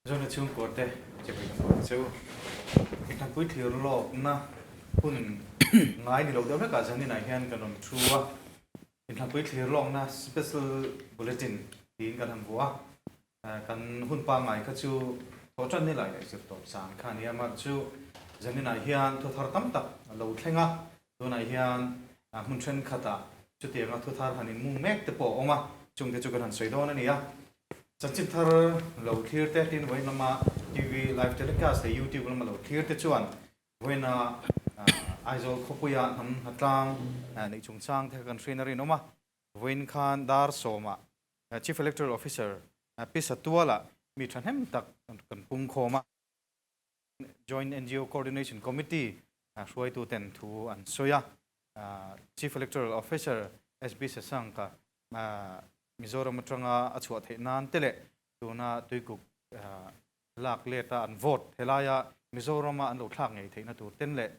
Zona chhungkaw te chibai kan bawk che u. Inthlanpui thlir lawkna hun ngai ni lo deuh hlekah zaninah hian kan rawn thu a. Inthlanpui thlir lawkna Special Bulletin tiin kan han vuah a. Kan hun pangngai kha chu thawh tan ni lai leh zir tawp zan kha a ni a. Amaherawhchu chu zaninah hian thu thar tam tak a lo thleng a. Tunah hian hmun thenkhatah chutianga thu thar han inmung mek te pawh a awm a, chungte chu kan han sawi dawn a ni a. Chanchin thar lo thlir te tin vawiin lama TV live telecast leh YouTube lama lo thlir te chuan vawiina Aizawl khawpuia hnam hnatlang neih chungchang te kha kan hriin a rinawm a. Vawiin khan dar sawmah Chief Electoral Officer Pi Satuala mi thahnem tak kan pungkhawm a. Joint NGO Coordination Committee hruaituten thu an sawi a. Chief Electoral Officer SB Sasanka Mizoram atanga a chhuah theih nan te leh tuna Tuikuk lak leta an vote helaia Mizorama an lo thlak ngei theihna tur ten leh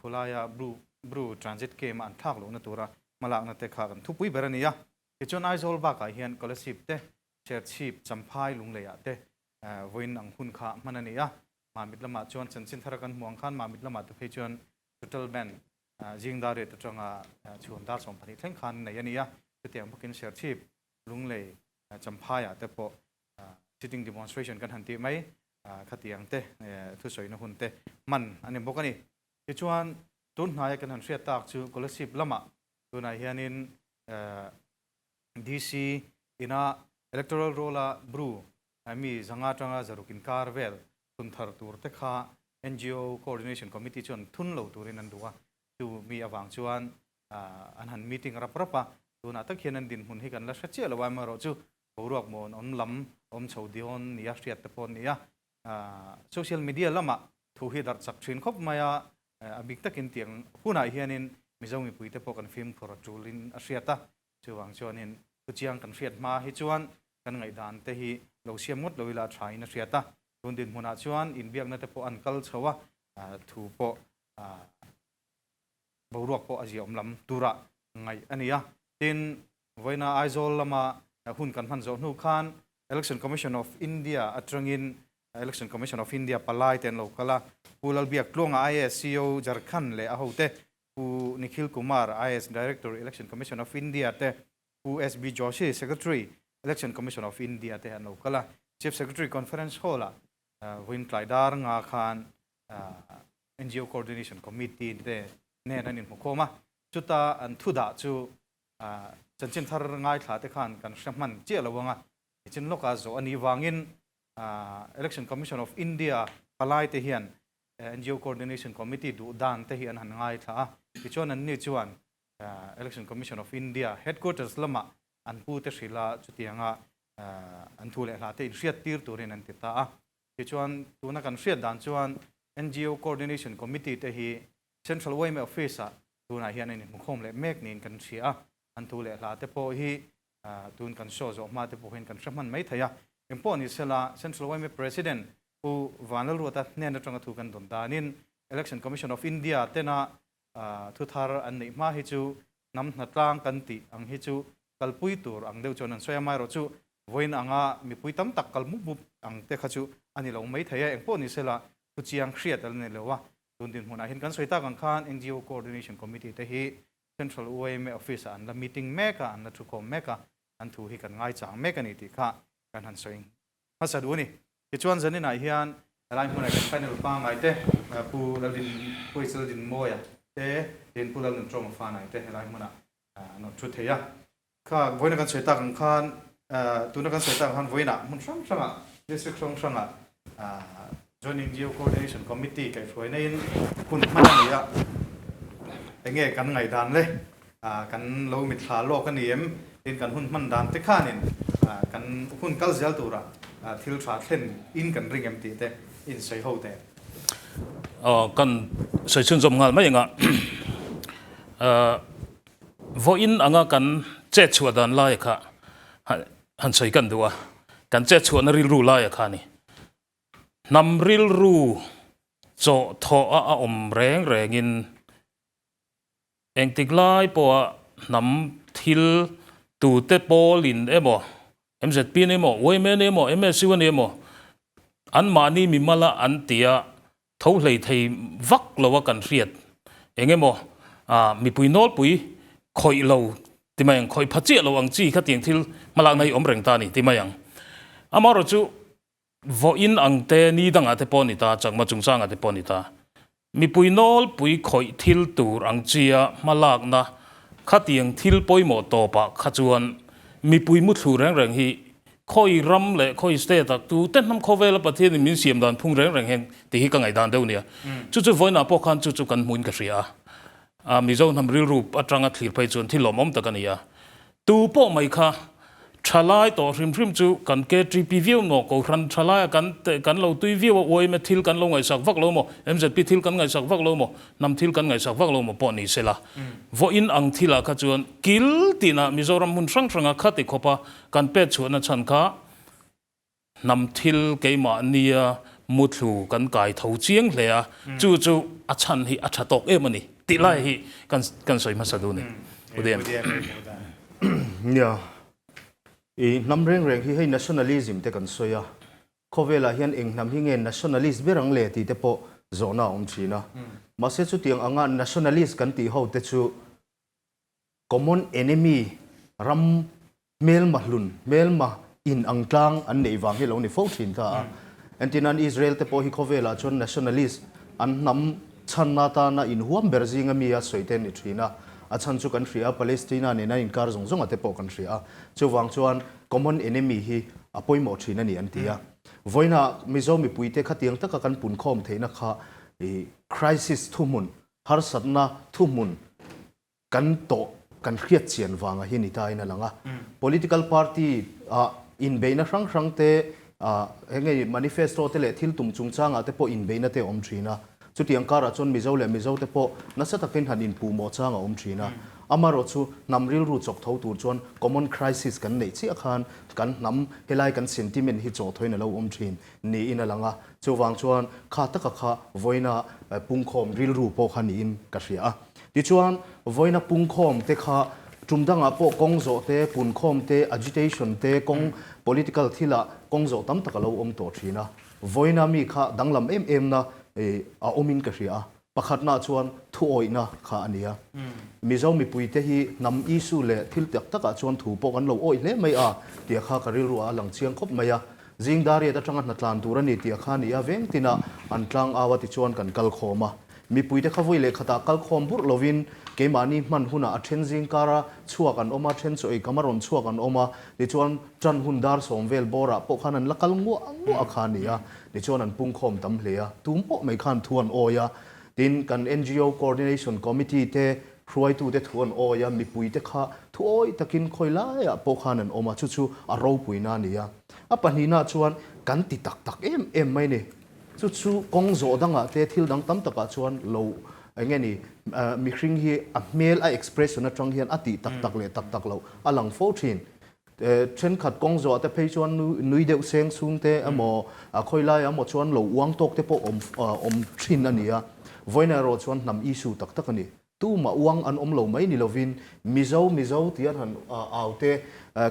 khawlaia Bru Transit Camp-a an thlak lohna tura hmalakna te kha kan thupui ber a ni a. Tichuan Aizawl bakah hian Kolasib te, Serchhip, Champhai, Lungleiah te Vawiin ang hun kha hman a ni a, Mamit lamah chuan chanchin thar a kan hmuh ang khan Mamit lamah te phei chuan total ban zing dar riat atanga chhuan dar 12 thleng khan nei a ni a, chutiang bawkin Serchhip, Lunglei, Champhaiah te pawh sitting demonstration kan han tih mai khatiang te thusawina hun te hman a ni bawk a ni. Tichuan tun hnaia kan han hriat tak chu Kolasib lamah tunah hianin DC ina electoral roll-a Bru mi zanga atanga zaruk inkar vel thun thar tur te kha ngo Coordination Committee chuan thun lo turin an duh a, chu mi avang chuan an han meeting rap rap a, tunah tak hian an dinhmun hi kan la hre chiah lo a, amaherawhchu boruak mawn awm lam awm chho dawn nia hriat te pawh an ni a, social media lamah thu hi darh chak thin khawp mai a, a bik takin tiang hunah hianin Mizo mipuite pawh kan fimkhur a tulin a hriat a, Chuvang chuanin thuchiang kan hriat hma hi chuan kan ngaihdan te hi lo siam ngawt lo ila a thain a hriat a. Tun dinhmunah chuan inbiakna te pawh an kal chho a, thu pawh boruak pawh a ziaawm lam tura ngaih a ni a. Tin, vawiina Aizawl lama hun kan hman zawh hnu khan Election Commission of India atangin Election Commission of India palai te an lo kal a, Pu Lalbiak Tluanga IAS CEO Jharkhand leh a hote Pu Nikhil Kumar, IAS Director, Election Commission of India te, Pu SB Joshi, Secretary, Election Commission of India te an lo kal a. Chief Secretary Conference Hall-ah vawiin tlai dar nga khan ngo Coordination Committee te nen an inhmukhawm a. Chuta an thu dah chu chanchin thar ngaithla te khan kan hre hman chiah lo ang a, nichin lawka zawh a nih vangin Election Commission of India palai te hian ngo Coordination Committee duh dan te hi an han ngaithla a, tichuan anni chuan Election Commission of India Headquarters lamah an pu te hrilh a, chutianga an thu leh hla te inhriat tir turin an ti ta a. Tichuan tuna kan hriat dan chuan ngo Coordination Committee te hi Central yma Office ah tunah hian an inhmukhawm leh mek niin kan hria a, an thu leh hla te pawh hi tun kan show zawh hma te pawh hian kan hre hman mai thei a. Engpawh ni sela Central yma President Pu Vanlalruata hnen atanga thu kan dawn danin Election Commission of India tena thu thar an neih hma hi chu hnam hnatlang kan tih ang hi chu kalpui tur ang deuh chuan an sawi a, amaherawhchu vawiin anga mipui tam tak kal mup mup ang te kha chu a ni lo mai thei a, engpawh ni sela thu chiang hriat a la ni lo a, tun dinhmunah hian kan sawi tak ang khan ngo Coordination Committee te hi Central yma Office ah an la meeting mek a, an la thukhawm mek a, an thu hi kan ngaichang mek a ni tih kha kan han sawi hmasa duh a ni. Tichuan zaninah hian helai hmunah kan panel pangngai te Pu Laldin Pu Laldinmawia te tin Pu Lalnunṭawma Fanai te helai hmunah an rawn thu thei a. Kha vawiina kan sawi tak ang khan tuna kan sawi tak ang khan vawiinah hmun hrang hrangah district hrang hrangah Joint NGO Coordination Committee kaihhruaina in hun hman a ni a. Enge kan ngaihdan le? Kan lo mitthla lawk a ni em? Tin kan hun hman dan te khanin kan hun kal zel tura thil tha thlen in kan ring em tih te in sawi ho teh. Kan sawi chhunzawm nghal mai anga vawiin anga kan chet chhuah dan laia kha han sawi kan duh a, kan chet chhuahna rilru laia kha a ni. Hnam rilru chawh thawh a a awm reng rengin Engtik lai pawha hnam thil tute pawlin emaw, MZP ni emaw, YMA ni emaw, MSU a ni emaw, Anmahni mimala an tia tho hlei thei vak lo a kan hriat. Eng emaw mipui nawlpui khawih lo ti mai ang, khawih pha chiah lo ang chi khatiang thil hmalakna hi awm reng ta a ni ti mai ang. Amaherawhchu Vawiin ang te, ni dangah te pawh a ni ta, chakma chungchangah te pawh a ni ta. Mipui nawlpui khawih thil tur ang chia hmalakna khatiang thil pawimawh tawpah kha chuan mipui muthlu reng reng hi khawi ram leh khawi state ah tu te hnam khawvela Pathianin min siam dan phung reng reng hian tih hi ka ngaihdan deuh nia. Chu chu vawiinah pawh khan chu chu kan hmuin ka hria a. Mizo hnam rilru atanga thlir phei chuan thil lawmawm tak a ni a. Tu pawh mai kha thalai tawh hrim hrim chu kan KTP viau maw, Kohhran thalaia kan kan lo tui viau a, UIMA thil kan lo ngaihsak vak lo maw, MZP thil kan ngaihsak vak lo maw, hnam thil kan ngaihsak vak lo maw pawh ni sela. Vawiin ang thilah kha chuan kil tinah Mizoram hmun hrang hranga khati khawpa kan pet chhuahna chhan kha Hnam thil keimahnia muthlu kan kai tho chiang hle a, chu chu a chhan hi a tha tawk em a ni tih lai hi kan kan sawi hmasa duh a ni. U Dem. Nia, i hnam reng reng hi hei nationalism te kan sawi a, khawvelah hian eng hnam hi nge nationalist ber ang le tih te pawh zawhna a awm thin a. Mahse chutiang anga nationalist kan tih ho te chu Common enemy ram hmelma hlun, hmelma in ang tlang an neih vang hi lo ni fo thin ta a. Entirnan Israel te pawh hi khawvelah chuan nationalist an hnam chhanna atana inhuam ber zinga mi a sawi te an ni thin a. A chhan chu kan hria a, Palestina nena inkar zawng zawng a te pawh kan hria a. Chuvang chuan common enemy hi a pawimawh thin a ni an ti a. Vawiinah Mizo mipuite khatiang taka kan punkhawm theihna kha crisis thuhmun, harsatna thuhmun, Kan tawh kan hriat chian vanga hi ni ta in a lang a. Political party ah inbeihna hrang hrang te ah enge manifesto te leh thil tum chungchangah te pawh inbeihna te a awm thin a. Chutiang karah chuan Mizo leh Mizo te pawh nasa takin han inpuhmawh chang a awm thin a. Amaherawhchu hnam rilru chawk tho tur chuan common crisis kan neih chiah khan kan hnam helai kan sentiment hi chawh thoin a lo awm thin niin a lang a. Chuvang chuan kha taka kha vawiina pungkhawm rilru pawh kha niin ka hria a. Tichuan, vawiina pungkhawm te kha tum dangah pawh kawng zawh te, punkhawm te, agitation te, kawng political thilah kawng zawh tam tak a lo awm tawh thin a. Vawiina mi kha danglam em em na a awmin ka hria a. Pakhatna chuan thuawihna kha a ni a. Mizo mipuite hi hnam issue leh thil tak takah chuan thu pawh kan lo awih hle mai a tia kha ka rilruah a lang chiang khawp mai a. Zing dariat atanga hna tlan tur a ni tia kha a ni a, veng tinah an tlang au a tichuan kan kal khawm a. Mipuite kha vawi leh khatah kal khawm burh lovin keimahni hman hunah a then zing kara chhuak an awm a, then chaw ei kam a rawn chhuak an awm a, tichuan tan hun dar sawm vel bawrah pawh khan an la kal nguah nguah kha a ni a, tichuan an pungkhawm tam hle a, tum pawh mai khan thu an awi a, tin kan ngo Coordination Committee te hruaitute thu an awi a, mipuite kha thu awi takin khawi laiah pawh khan an awm a, chu chu a ropuina a ni a. A pahnihna chuan kan ti tak tak em em mai ni. Chu chu kawng zawh dangah te thil dang tam takah chuan lo eng nge ni mihring hi a hmel a expression atang hian a tih tak tak leh tak tak loh a lang fo thin. Thenkhat kawng zawhah te phei chuan nui deuh seng sung te emaw khawi laiah emaw chuan lo uang tawk te pawh awm awm thin a ni a. Vawiin erawh chuan hnam issue tak tak a ni. Tumah uang an awm lo mai ni lovin Mizo Mizo tih an han au te,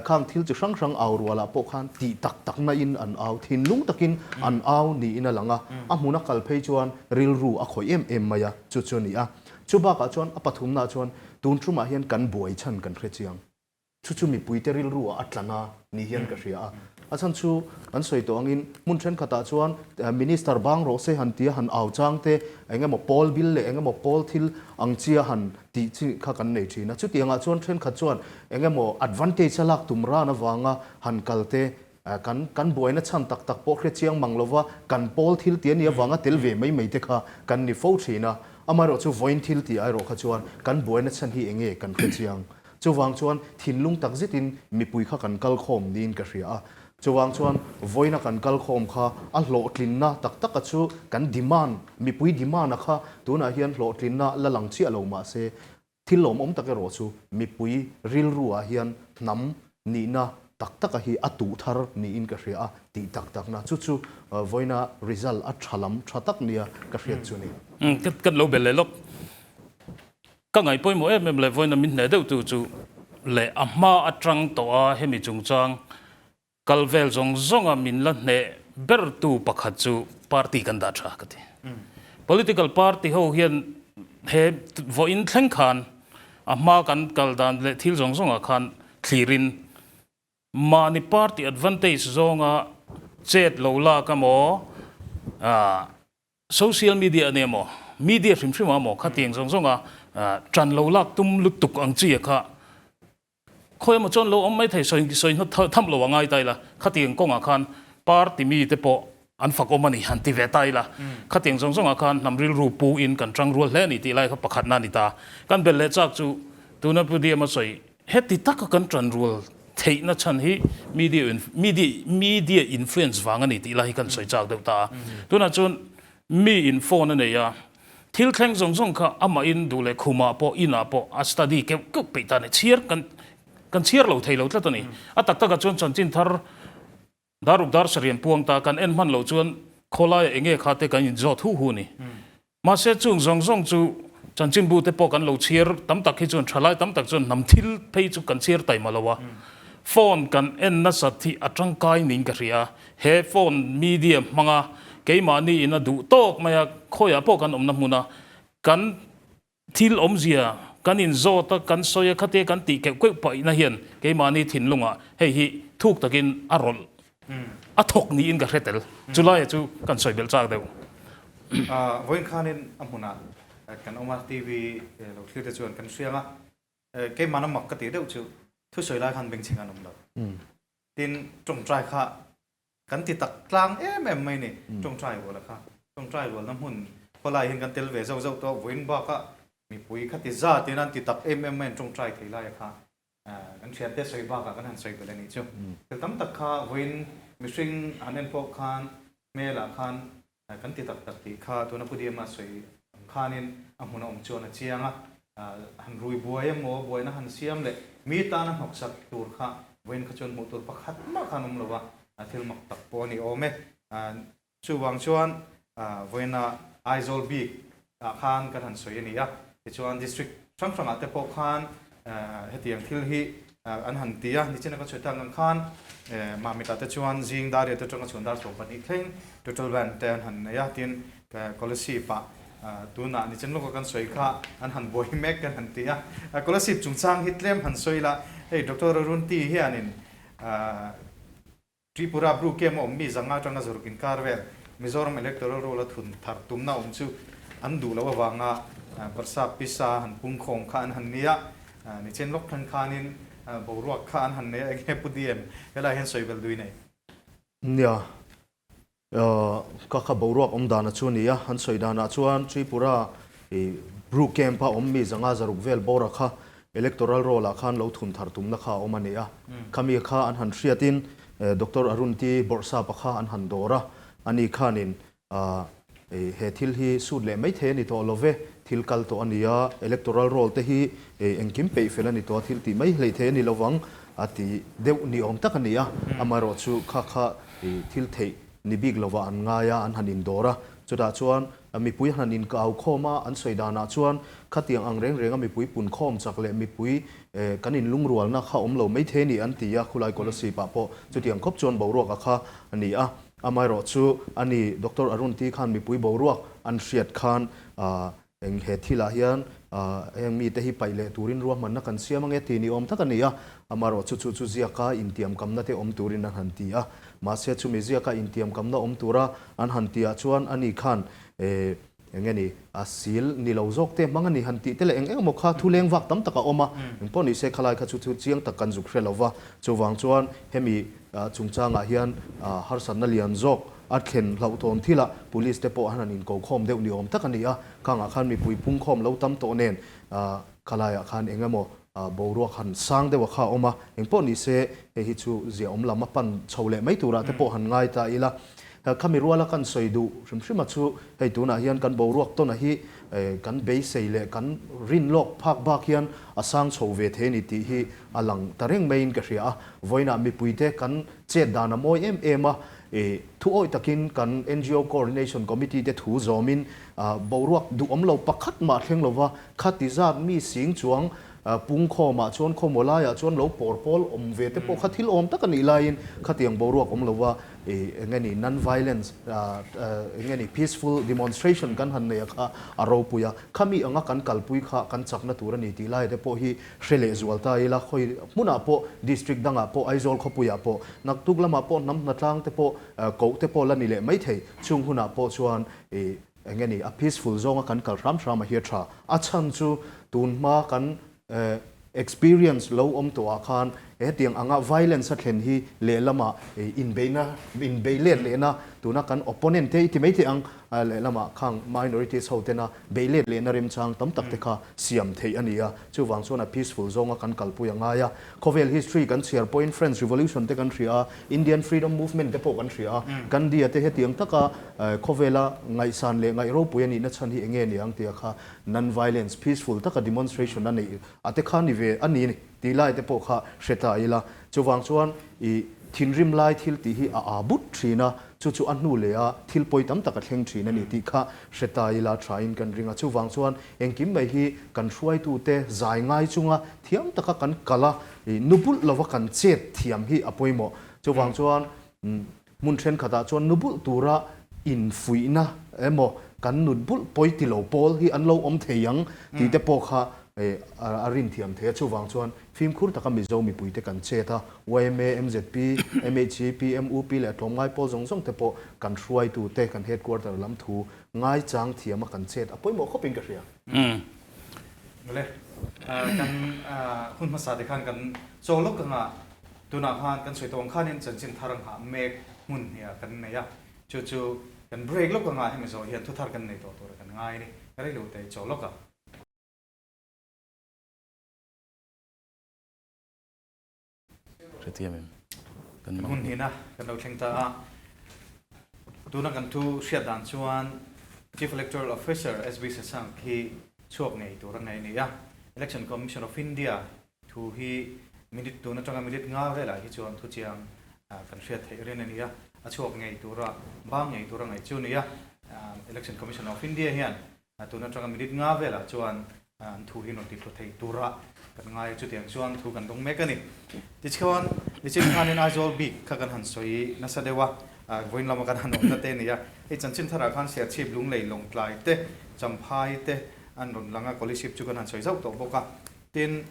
khang thil chi hrang hrang au rualah pawh khan tih tak takna in an au, thinlung takin an au niin a lang a, a hmuna kal phei chuan rilru a khawih em em mai a, chu chu a ni a. Chu bakah chuan a pathumnaah chuan tun tumah hian kan buai chhan kan hre chiang. Chu chu mipuite rilruah a tlan a ni hian ka hria a. A chhan chu kan sawi tawh angin hmun thenkhatah chuan Minister bang rawh se han tia han au chang te, eng emaw pawl bil leh eng emaw pawl thil ang chia han tih chi kha kan nei thin a. Chutiangah chuan thenkhat chuan eng emaw advantage a lak tum ran avanga han kal te, kan kan buaina chhan tak tak pawh hre chiang mang lova kan pawl thil tih a nih avanga tel ve mai mai te kha kan ni fo thin a. Amaherawhchu vawiin thil tih erawh kha chuan kan buaina chhan hi eng nge kan hre chiang. Chuvang chuan thinlung tak zetin mipui kha kan kal khawm niin ka hria a. Chuvang chuan vawiina kan kal khawm kha a hlawhtlinna tak taka chu kan demand, mipui demand a kha tunah hian hlawhtlinna la lang chiah lo mah se, thil lawmawm tak erawh chu mipui rilru ah hian hnam nihna tak taka hi a tuh thar niin ka hria a tih tak takna chu chu vawiina result a tha lam tha tak nia ka hriat chu ni. Kan lo bel leh lawk. Ka ngaih pawimawh em em leh vawiina min hneh deuh tu chu leh a hma atang tawh a hemi chungchang kal vel zawng zawng a min la hneh bertu pakhat chu party kan dah tha ka ti. Political party ho hian he vawiin thleng khan a hma kan kal dan leh thil zawng zawngah khan thlirin mahni party advantage zawnga chet lo lak emaw social media a ni emaw media hrim hrim ah emaw khatiang zawng zawnga tan lo lak tum lutuk ang chi a kha Khawi emaw chuan lo awm mai thei sawi sawi hna tham lo a ngai ta ila, khatiang kawngah khan party mi te pawh an fak awm a ni han ti ve ta ila, khatiang zawng zawngah khan hnam rilru pu in kan tang rual hle a ni tih lai kha pakhatna a ni ta. Kan belh leh chak chu tuna Pu Diama sawi heti taka kan tan rual theihna chhan hi media media media influence vang a ni tih lai hi kan sawi chak deuh ta a. Tunah chuan mi in phone a nei a, Thil thleng zawng zawng kha amahin duh leh khumah pawh inah pawh a study keuh keuh peih ta a ni. Chhiar kan kan chhiar lo thei lo tlat a ni. A tak takah chuan chanchin thar daruk dar sarian puang ta kan en hman loh chuan khawlaiah eng nge kha te kan inzawt hu hu a ni. Mahse chung zawng zawng chu chanchinbu te pawh kan lo chhiar tam tak hi chuan thalai tam tak chuan hnam thil phei chu kan chhiar taima lo a. Phone kan en nasat hi a tangkai niin ka hria a. He phone media hmanga keimahni in a duh tawk mai a, khawiah pawh kan awmna hmuna kan thil awmzia kan inzawt a, kan sawi a, khatia kan tih keuh keuh paihna hian keimahni thinlungah hei hi thuk takin a rawlh a thawk niin ka hre tel. Chulaiah chu kan sawi belh chak deuh. Vawiin khanin a hmunah kan awm a, TV lo thlir te chuan kan hriang a, keimahna mak ka tih deuh chu thusawi lai khan bengchheng an awm lo. Tin, tawngtai kha kan ti tak tlang em em mai ni. Tawngtai ruala kha, tawngtai rualna hmun khawlai hian kan tel ve zauh zauh tawh a, vawiin bakah mipui kha ti zatin an ti tak em em mai an tawngtai thei laia kha kan thiante sawi bakah kan han sawi belh a nih chu. Thil tam tak kha vawiin mihring han en pawh khan hmelah khan Kan ti tak tak tih kha tuna Pu Diama sawi ang khanin a hmun a awm chuan a chiang a, han rui buai emaw buaina han siam leh mi tana hnawksak tur kha vawiin kha chuan hmuh tur pakhat mah khan awm lo a, thil mak tak pawh a ni awm e. Chuvang chuan vawiina Aizawl bik ah khan kan han sawi a ni a, tichuan district hrang hrangah te pawh khan hetiang thil hi an han ti a, nichina ka sawi tak ang khan Mamit-ah te chuan zing dar riat atanga chhuan dar 12 thleng total ban te an han nei a, tin Kolasib-ah tunah nichin lawka kan sawi kha an han buai mek kan han ti a, Kolasib chungchang hi tlem han sawi la, hei Doctor Arunti hianin Tripura Bru Camp a awmmi zanga atanga zaruk inkar vel Mizoram Electoral Roll a thun thar tumna awm chu an duh loh avanga Barsap pisa han pungkhawm kha an han nia. Nichen lawk thleng khanin boruak kha an han nei a, enge Pu DM helai hian sawi belh dui nei? Nia, ka kha boruak awm dana chu a ni a, an sawi danah chuan Tripura Bru Camp a awmmi zanga zaruk vel bawra kha Electoral Roll ah khan lo thun thar tumna kha a awm a ni a. Khami kha an han hriatin Doctor Arun T. Bawrhsapa kha an han dawr a, ani khanin he thil hi sut leh mai thei a ni tawh lo ve, thil kal tawh a ni a, Electoral Roll te hi engkim peih fel a ni tawh a, thil tih mai hleih thei a ni lovang a ti deuh ni awm tak a ni a. Amaherawhchu kha kha thil theih ni bik lovah an ngai a, an han indawr a, chutah chuan Mipui han inkau khawm a, an sawi danah chuan khatiang ang reng renga mipui pun khawm chak leh mipui kan inlungrualna kha awm lo mai thei a ni an ti a, khulai Kolasib-ah pawh chutiang khawp chuan boruak a kha a ni a. Amaherawh chu a ni Doctor Arun T khan mipui boruak an hriat khan eng he thilah hian heng mite hi paih leh turin ruahmanna kan siam ange tih ni awm tak a ni a. Amaherawh chu chu chu ziaka intiamkamna te awm turin an han ti a. Mahse chumi ziaka intiamkamna awm tura An han tihah chuan ani khan eh eng nge ni a sil ni lo zawk te hmang a ni han tih te leh eng eng emaw kha thu leng vak tam tak a awm a, engpawh ni se khalai kha chu thu chiang tak kan zuk hre lo va, chuvang chuan hemi chungchangah hian harsatna lian zawk a thlen hlauhthawn thilah police te pawh an han inko khawm deuh ni awm tak a ni a, khangah khan mipui pungkhawm lo tam tawh nen khalaiah khan eng emaw boruak han sang deuh a kha a awm a, engpawh ni se hei hi chu ziaawm lam a pan chho leh mai turah te pawh han ngai ta ila. Khami ruala kan sawi duh hrim hrim a chu hei tunah hian kan boruak tawna hi kan beisei leh kan rin lawk phak bak hian a sang chho ve thei a ni tih hi a lang ta reng maiin ka hria a. Vawiinah mipuite kan chet dan a mawi em em a, thu awih takin kan ngo Coordination Committee te thu zawmin boruak duhawm lo pakhat mah thleng lova khati zat mi sing chuang. Pungkhawmah chuan khawmaw laiah chuan lo pawr pawl awm ve te pawh kha thil awm tak a nih laiin khatiang boruak awm lova eng nge ni non-violence eng nge ni peaceful demonstration kan han nei a kha a ropui a. Khami anga kan kalpui kha kan chakna tur a ni tih lai te pawh hi hre leh zual ta ila khawi hmunah pawh district dangah pawh Aizawl khawpuiah pawh naktuk lamah pawh hnam hnatlang te pawh koh te pawh la ni leh maithei chung hunah pawh chuan Eng nge ni, a peaceful zawnga kan kal hram hram a hi a tha. A chhan chu tun hma kan experience lo awm tawhah khan hetiang anga violence a thlen hi lehlamah inbeihna, inbeih let lehna tuna kan opponent te i ti maithei ang, lehlamah khang minorities ho tena beih let lehna remchang tam tak te kha siam theih a ni a. Chuvang chuan a peaceful zawnga kan kalpui a ngai a. Khawvel history kan chhiar pawhin French Revolution te kan hria a, Indian Freedom Movement te pawh kan hria a, Gandhi-a te hetiang taka khawvela ngaihsan leh ngaih ropui a nihna chhan hi enge ni ang tia kha non-violence, peaceful taka demonstration a neih a te kha ni ve a ni tih lai te pawh kha hre ta ila. Chuvang chuan i thinrim lai thil tih hi a aa but thin a, chu chu a hnu leh a thil pawi tam tak a thleng thin a ni tih kha hre ta ila thain kan ring a. Chuvang chuan engkim mai hi kan hruaitute zai ngai chunga thiam taka kan kal a, nu bulh lova kan chet thiam hi a pawimawh. Chuvang chuan hmun thenkhatah chuan nu bulh tura infuihna emaw kan nut bulh pawi ti lo pawl hi an lo awm thei ang tih te pawh kha a rin thiam thei a. Chuvang chuan fimkhur taka Mizo mipuite kan chet a, yma, mzp, mhc, PMUP leh tlawmngai pawl zawng zawng te pawh kan hruaitute kan headquarter lam thu ngaichang thiama kan chet a pawimawh khawpin ka hria. Mawle, kan hun hmasa te khan kan chaw lawk anga tunah khan kan sawi tawh ang khanin chanchin thar ang hah mek hmun hniah kan nei a, chu chu kan break lawk anga hemi zawh hian thuthar kan nei tawh tura kan ngai a ni, rei lo te chaw lawk a. Hrethiam em? Kan mang. Hmun hnihna kan lo thleng ta a. Tuna kan thu hriat dan chuan Chief Electoral Officer SB Shashank hi chhuak ngei tur a ngei a ni a. Election Commission of India thu hi minute tun atanga minute nga velah hi chuan thuchiang kan hriat theih rin a ni a. A chhuak ngei tura bang ngei tura ngaih chu a ni a. Election Commission of India hian Tun atanga minute nga velah chuan an thu hi rawn tihthlu thei tura kan ngai a, chutiang chuan thu kan dawng mek a ni. Tichuan, nichin khanin Aizawl bik kha kan han sawi nasa deuh a, vawiin lama kan han awmna te a ni a. Hei chanchin tharah khan Serchhip, Lunglei, Lawngtlai te, Champhai te an rawn lang a, Kolasib chu kan han sawi zauh tawh bawk a. Tin,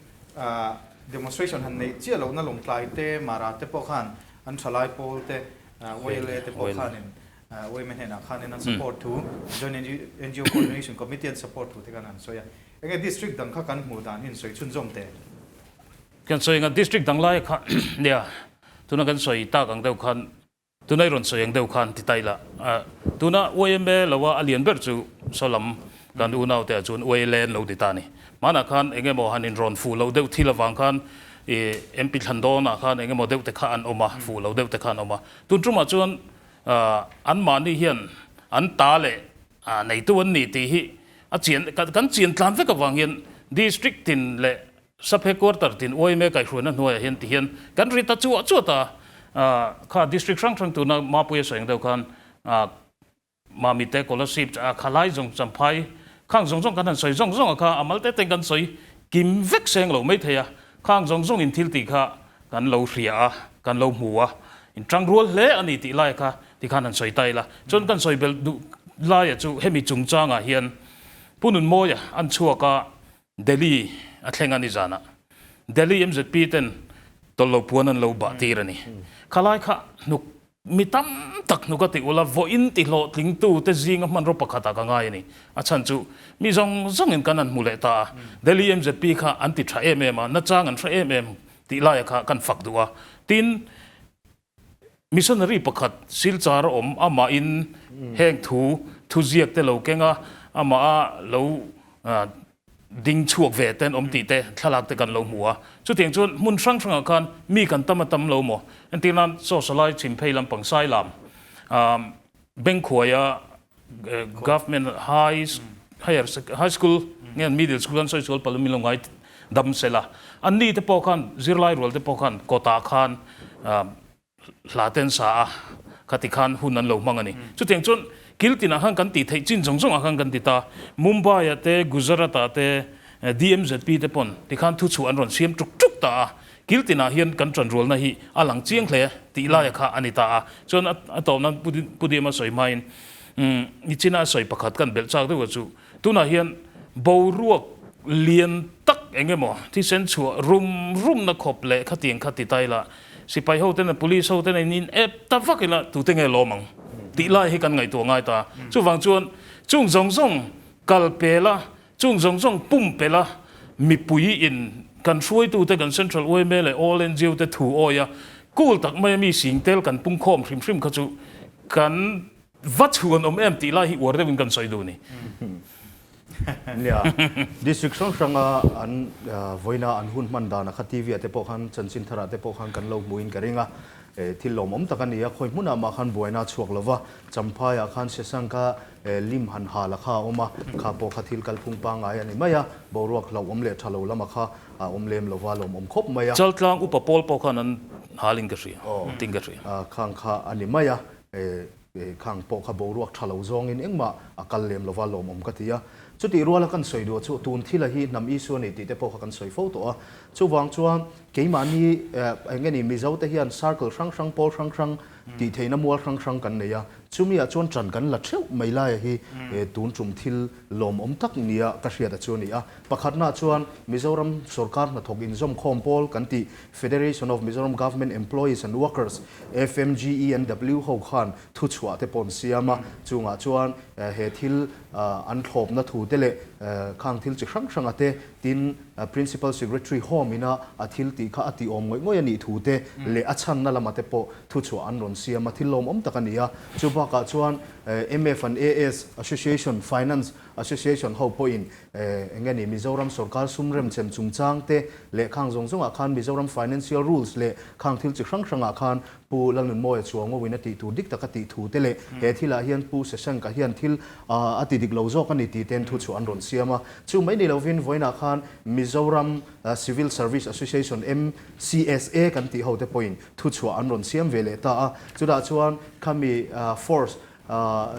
demonstration han neih chiah lohna Lawngtlai te, Mara te pawh khan an thalai pawl te, YLA te pawh khanin Yma hnenah khanin an support thu, Joint NGO Coordination Committee an support thu te khan an sawi a. Enge district dang kha kan hmuh dan hi an sawi chhunzawm teh? Kan sawi anga district dang lai kha nia, tuna kan sawi tak ang deuh khan, tuna i rawn sawi ang deuh khan ti ta ila, tuna yma lo a a lian ber chu saw lam kan unau te ah chuan YLA an lo ti ta a ni. Hmanah khan eng emaw han inrawn fuh loh deuh thil avang khan i MP thlan dawnah khan eng emaw deuh te kha an awm a, fuh lo deuh te kha an awm a. Tun tumah chuan Anmahni hian an ta leh neitu an ni tih hi a chian, kan chian tlan vek avang hian District tin leh Sub Headquarter tin yma kaihhruaina hnuaiah hian ti hian kan ri ta chuah chuah ta. Kha District hrang hrang tuna Mapuia sawi ang deuh khan Mami te Kolasib khalai zawng Champhai khang zawng zawng kan han sawi zawng zawng a kha a mal te ten kan sawi kim vek seng lo mai thei a, khang zawng zawng in thil tih kha kan lo hria a, kan lo hmu a, in tang rual hle a ni tih lai kha tikhan han sawi ta ila. Chuan kan sawi belh duh laia chu hemi chungchangah hian Pu Nunmawia an chhuak a, Delhi a thleng a ni zanah. Delhi MZP ten tawlh lo puan an lo bah tir a ni. Khalai kha hnuk Mi tam tak hnuk a ti ula, vawiin ti hlawhtlingtu te zinga hmanraw pakhatah ka ngai a ni. A chhan chu mi zawng zawngin kan han hmu leh ta a, Delhi MZP kha an ti tha em em a, nachang an hre em em tih laia kha kan fak duh a. Tin, missionary pakhat Silchar a awm, amahin heng thu thuziak te lo keng a, amah a lo Ding chhuak ve ten awm tih te thlalak te kan lo hmu a. Chutiang chuan hmun hrang hrangah khan mi kan tam a tam lo maw? Entir nan saw salai chhim phei lampang sai lam Bengkhuaia Government High Higher High School nge Middle School an sawi sual palh min lo ngai dam sela. Anni te pawh khan zirlai rual te pawh khan kawtah khan Hla te an sa a, khati khan hun an lo hmang a ni. Chutiang chuan kil tinah khan kan tih theih chin zawng zawngah khan kan ti ta. Mumbai-ah te, Gujarat-ah te, DMZP te pawn tikhan thu chhuah an rawn siam tuk tuk ta a, kil tinah hian kan tanrualna hi a lang chiang hle tih laia kha a ni ta a. Chuan a tawp nan Pu Diama sawi hmain nichina a sawi pakhat kan belh chak deuh a chu tunah hian boruak lian tak eng emaw thisen chhuah rum rumna khawp leh khatiang kha ti ta ila sipai ho ten police ho ten in ep ta vak ila tute nge lawm ang tih lai hi kan ngaihtuah ngai ta. Chuvang chuan chung zawng zawng kal pela Chung zawng zawng pumpelh a mipui in kan hruaitute kan Central yma leh All ngo te thu awi a cool tak mai a mi sing tel kan pungkhawm hrim hrim kha chu kan va chhuan awm em tih lai hi uar deuh in kan sawi duh ni. Nia, District hrang hranga an vawiina an hun hman dana kha TV ah te pawh khan chanchin tharah te pawh khan kan lo hmuhin ka ring a, thil lawmawm tak a ni a, khawi hmunah mah khan buaina a chhuak lova, Champhaiah khan Shashank-a lim han hal a kha a awm a, kha pawh kha thil kalphung pangngai a ni mai a, boruak hlauhawm leh tha lo lama kha a awm lem lova lawmawm khawp mai a. Chaltlang upa pawl pawh khan an hal in ka hria, tin ka hria. Khang kha a ni mai a, khang pawh kha boruak tha lo zawngin engmah a kal lem lova lawmawm ka ti a. Chutih ruala kan sawi duh chu tun thila hi hnam Isua ni tih te pawh kha kan sawi fo tawh a, chuvang chuan keimahni eng nge ni Mizo te hian circle hrang hrang pawl hrang hrang Tih theihna mual hrang hrang kan nei a, chumi ah chuan ṭan kan la ṭheuh mai laia hi tun ṭum thil lawmawm tak nia ka hriat a chu a ni a. Pakhatnaah chuan Mizoram sawrkar hnathawk inzawmkhawm pawl kan tih Federation of Mizoram Government Employees and Workers, FMGENW, ho khan thuchhuah te pawh an siam a, chungah chuan he thil an thlawpna thu te leh khang thil chi hrang hranga te tin Principal Secretary Home ina a thil tih kha a tih awm ngawih ngawih a nih thu te leh a chhanna lama te pawh thuchhuah an rawn siam a, thil lawmawm tak a ni a. Chu bakah chuan MF and AS Association, Finance Association ho pawhin eng nge ni Mizoram sawrkar sum remchem chungchang te leh khang zawng zawngah khan Mizoram Financial Rules leh khang thil chi hrang hrangah khan Pu Lalnunmawia Chuangawin a tih tur dik tak a tih thu te leh he thilah hian Pu Shashank-a hian thil a ti dik lo zawk a ni tih ten thu chhuah an rawn siam a. Chu mai ni lovin vawiinah khan Mizoram Civil Service Association, MCSA, kan tih ho te pawhin thu chhuah an rawn siam ve leh ta a. Chutah chuan khami force,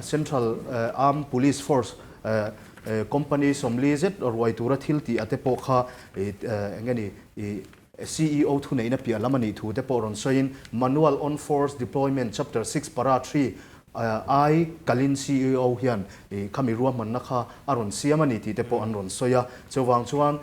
Central Armed Police Force company 40 zet ruai tura thil tih a te pawh kha eng nge ni CEO thuneihna piah lam a nih thu te pawh rawn sawiin Manual on Force Deployment Chapter 6 Para 3 ai kalin CEO hian khami ruahmanna kha a rawn siam a ni tih te pawh an rawn sawi a. Chuvang chuan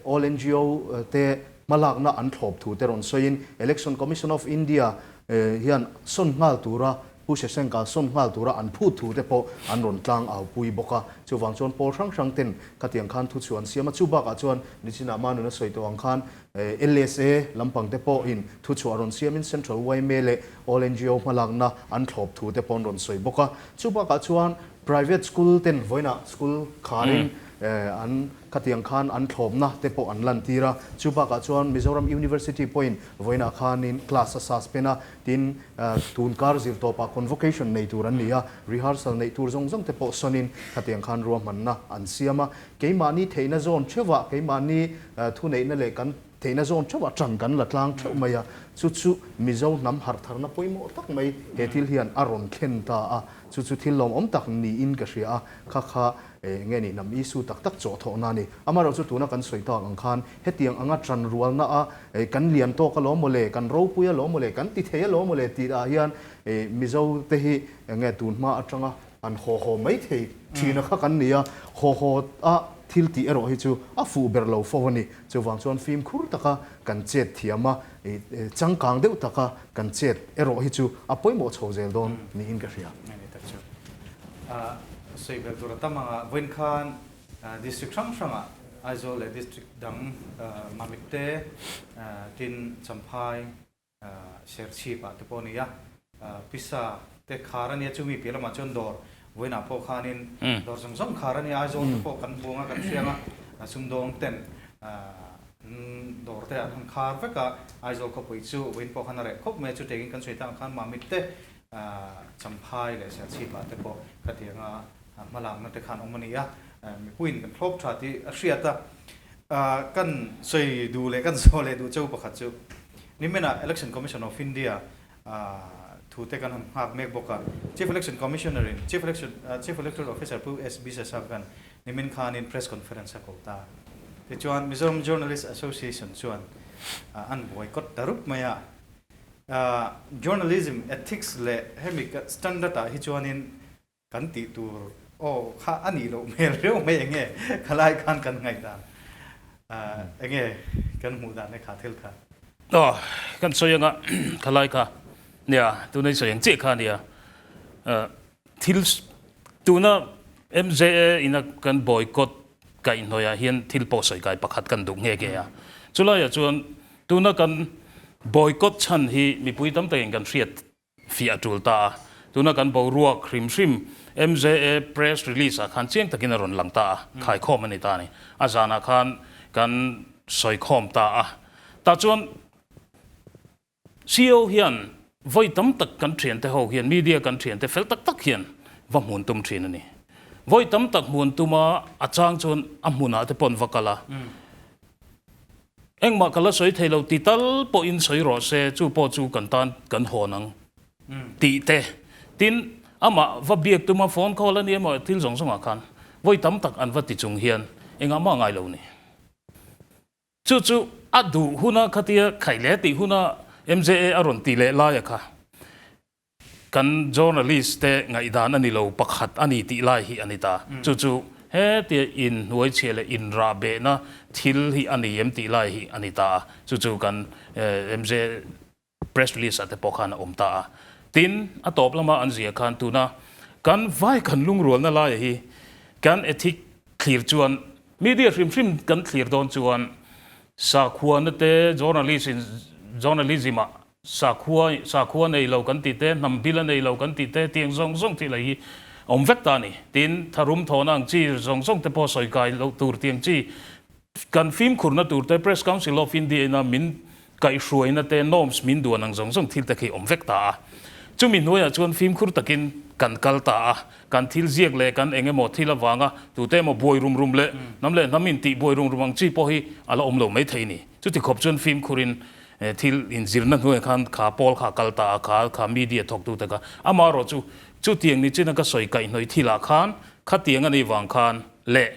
All ngo te hmalakna an thlawp thu te rawn sawiin Election Commission of India hian sawn nghal tura Pu Shashank-a sawn nghal tura an phut thu te pawh an rawn tlang au pui bawk a. Chuvang chuan pawl hrang hrang ten khatiang khan thu chhuah an siam a, chu bakah chuan nichinah Manuna sawi tawh ang khan LSA lampang te pawhin thu chhuah rawn siamin Central yma leh All ngo hmalakna an thlawp thu te pawh an rawn sawi bawk a. Chu bakah chuan Private school ten vawiinah school kharin an khatiang khan an thlawpna te pawh an lantir a. Chu bakah chuan Mizoram University pawhin vawiinah khanin class a suspend a, Tin, tun kar zir tawpah convocation nei tur an ni a, rehearsal neih tur zawng zawng te pawh sawnin khatiang khan ruahmanna an siam a. Keimahni theihna zawn theuhah, keimahni thuneihna leh kan theihna zawn theuhah ṭan kan la tlang theuh mai a. Chu chu Mizo hnam harhtharna pawimawh tak mai he thil hian a rawn thlen ta a. Chu chu thil lawmawm tak niin ka hria a, kha kha nge ni hnam Isu tak tak chawhthawhna a ni. Amaherawhchu tuna kan sawi tak ang khan hetiang anga ṭan rualna a kan lian tawk alawm mawle, kan ropui alawm mawle, kan ti thei alawm mawle tih ah hian Mizo te hi nge tun hma aṭanga an haw haw mai thei ṭhina kha kan ni a, haw haw a thil tih erawh hi chu a fuh ber lo fo a ni. Chuvang chuan fimkhur taka kan chet thiam a, changkang deuh taka kan chet erawh hi chu a pawimawh chho zel dawn niin ka hria. Ani tak chu sawi bel tur a tam ang a, vawiin khan district hrang hrangah Aizawl leh district dang Mamit te, tin Champhai, Serchhip ah te pawh a ni a, pisa te khar a nia, chumi piah lamah chuan dawr vawiinah pawh khanin dawr zawng zawng khar a nia, Aizawl te pawh kan buang a, kan hriang a, sumdawng ten dawr te an han khar vek a, Aizawl khawpui chu vawiin pawh khan a reh khawp mai a, chutiangin kan sawi tak ang khan Mamit te Champhai leh Serchhip ah te pawh khatianga hmalakna te khan awm a ni a, mipuiin kan thlawp tha tih a hriat a. Kan sawi duh leh kan zawh leh duh cheu pakhat chu niminah Election Commission of India. Thu te kan han nghak mek bawk a. Chief Election Commissioner in Chief Election Chief Electoral Officer Pu SB Sasap khan nimin khanin press conference a ko ta. Tichuan Mizoram Journalist Association chuan an boycott ta rup mai a. Journalism ethics leh hemi standard ah hi chuanin kan tih tur aw kha a nih loh hmel riau mai enge khalai khan kan ngaih dan enge kan hmuh dan e kha thil kha. Aw kan sawi anga khalai kha nia tuna i sawi ang chiah kha ania thil tuna MJA ina kan boycott kaihhnawih ah hian thil pawh sawi kai pakhat kan duh nghe nghe a chulaiah chuan tuna kan boycott chhan hi mipui tam takin kan hriat fiah a tul ta a. Tuna kan boruak hrim hrim MJA press release ah khan chiang takin a rawn lang ta a, khaikhawm a ni ta a ni. A zanah khan kan sawikhawm ta a. Tah chuan CEO hian vawi tam tak kan thiante ho hian, media kan thiante fel tak tak hian va hmun tum thin a ni. Vawi tam tak hmun tuma a chang chuan a hmunah te pawn va kal a. Engmah ka la sawi thei lo ti tal pawhin sawi rawh se, chu pawh chu kan tan kan hawn ang tih te. Tin, amah va biak tuma phone call a ni emaw thil zawng zawngah khan vawi tam tak an va ti chung hian engah mah ngai lo ni. Chu chu a duh huna khatia khaih leh tih huna MJA a rawn tih leh laia kha Kan journalist te ngaihdan a ni lo, pakhat a ni tih lai hi a ni ta. Chu chu hetia inhnuaichhiah leh inrahbehna thil hi a ni em tih lai hi a ni ta a. Chu chu kan MJ press release ah te pawh khan a awm ta a. Tin, a tawp lama an ziah khan tuna kan vai kan lungrualna laia hi kan ethic thlir chuan media hrim hrim kan thlir dawn chuan sakhuana te journalist in journalism ah Sakhua, sakhua nei lo kan tih te, hnam bil a nei lo kan tih te, tiang zawng zawng tih lei hi awm vek ta a ni. Tin, tharum thawhna ang chi zawng zawng te pawh sawi kai loh tur tiang chi kan fimkhurna tur te, Press Council of India ina min kaihhruaina te, norms min duan ang zawng zawng thil te khi awm vek ta a. Chumi hnuaiah chuan fimkhur takin kan kal ta a, kan thil ziak leh kan eng emaw thil avanga tute emaw buai rum rum leh hnam leh hnam intih buai rum rum ang chi pawh hi a la awm lo mai thei a ni. Chuti khawp chuan fimkhurin Thil inzirna hnuaiah khan kha pawl kha a kal ta a, kha kha media thawktute kha. Amaherawh chu, chutiang ni china ka sawi kaihhnawih thilah khan khatiang a nih vang khan leh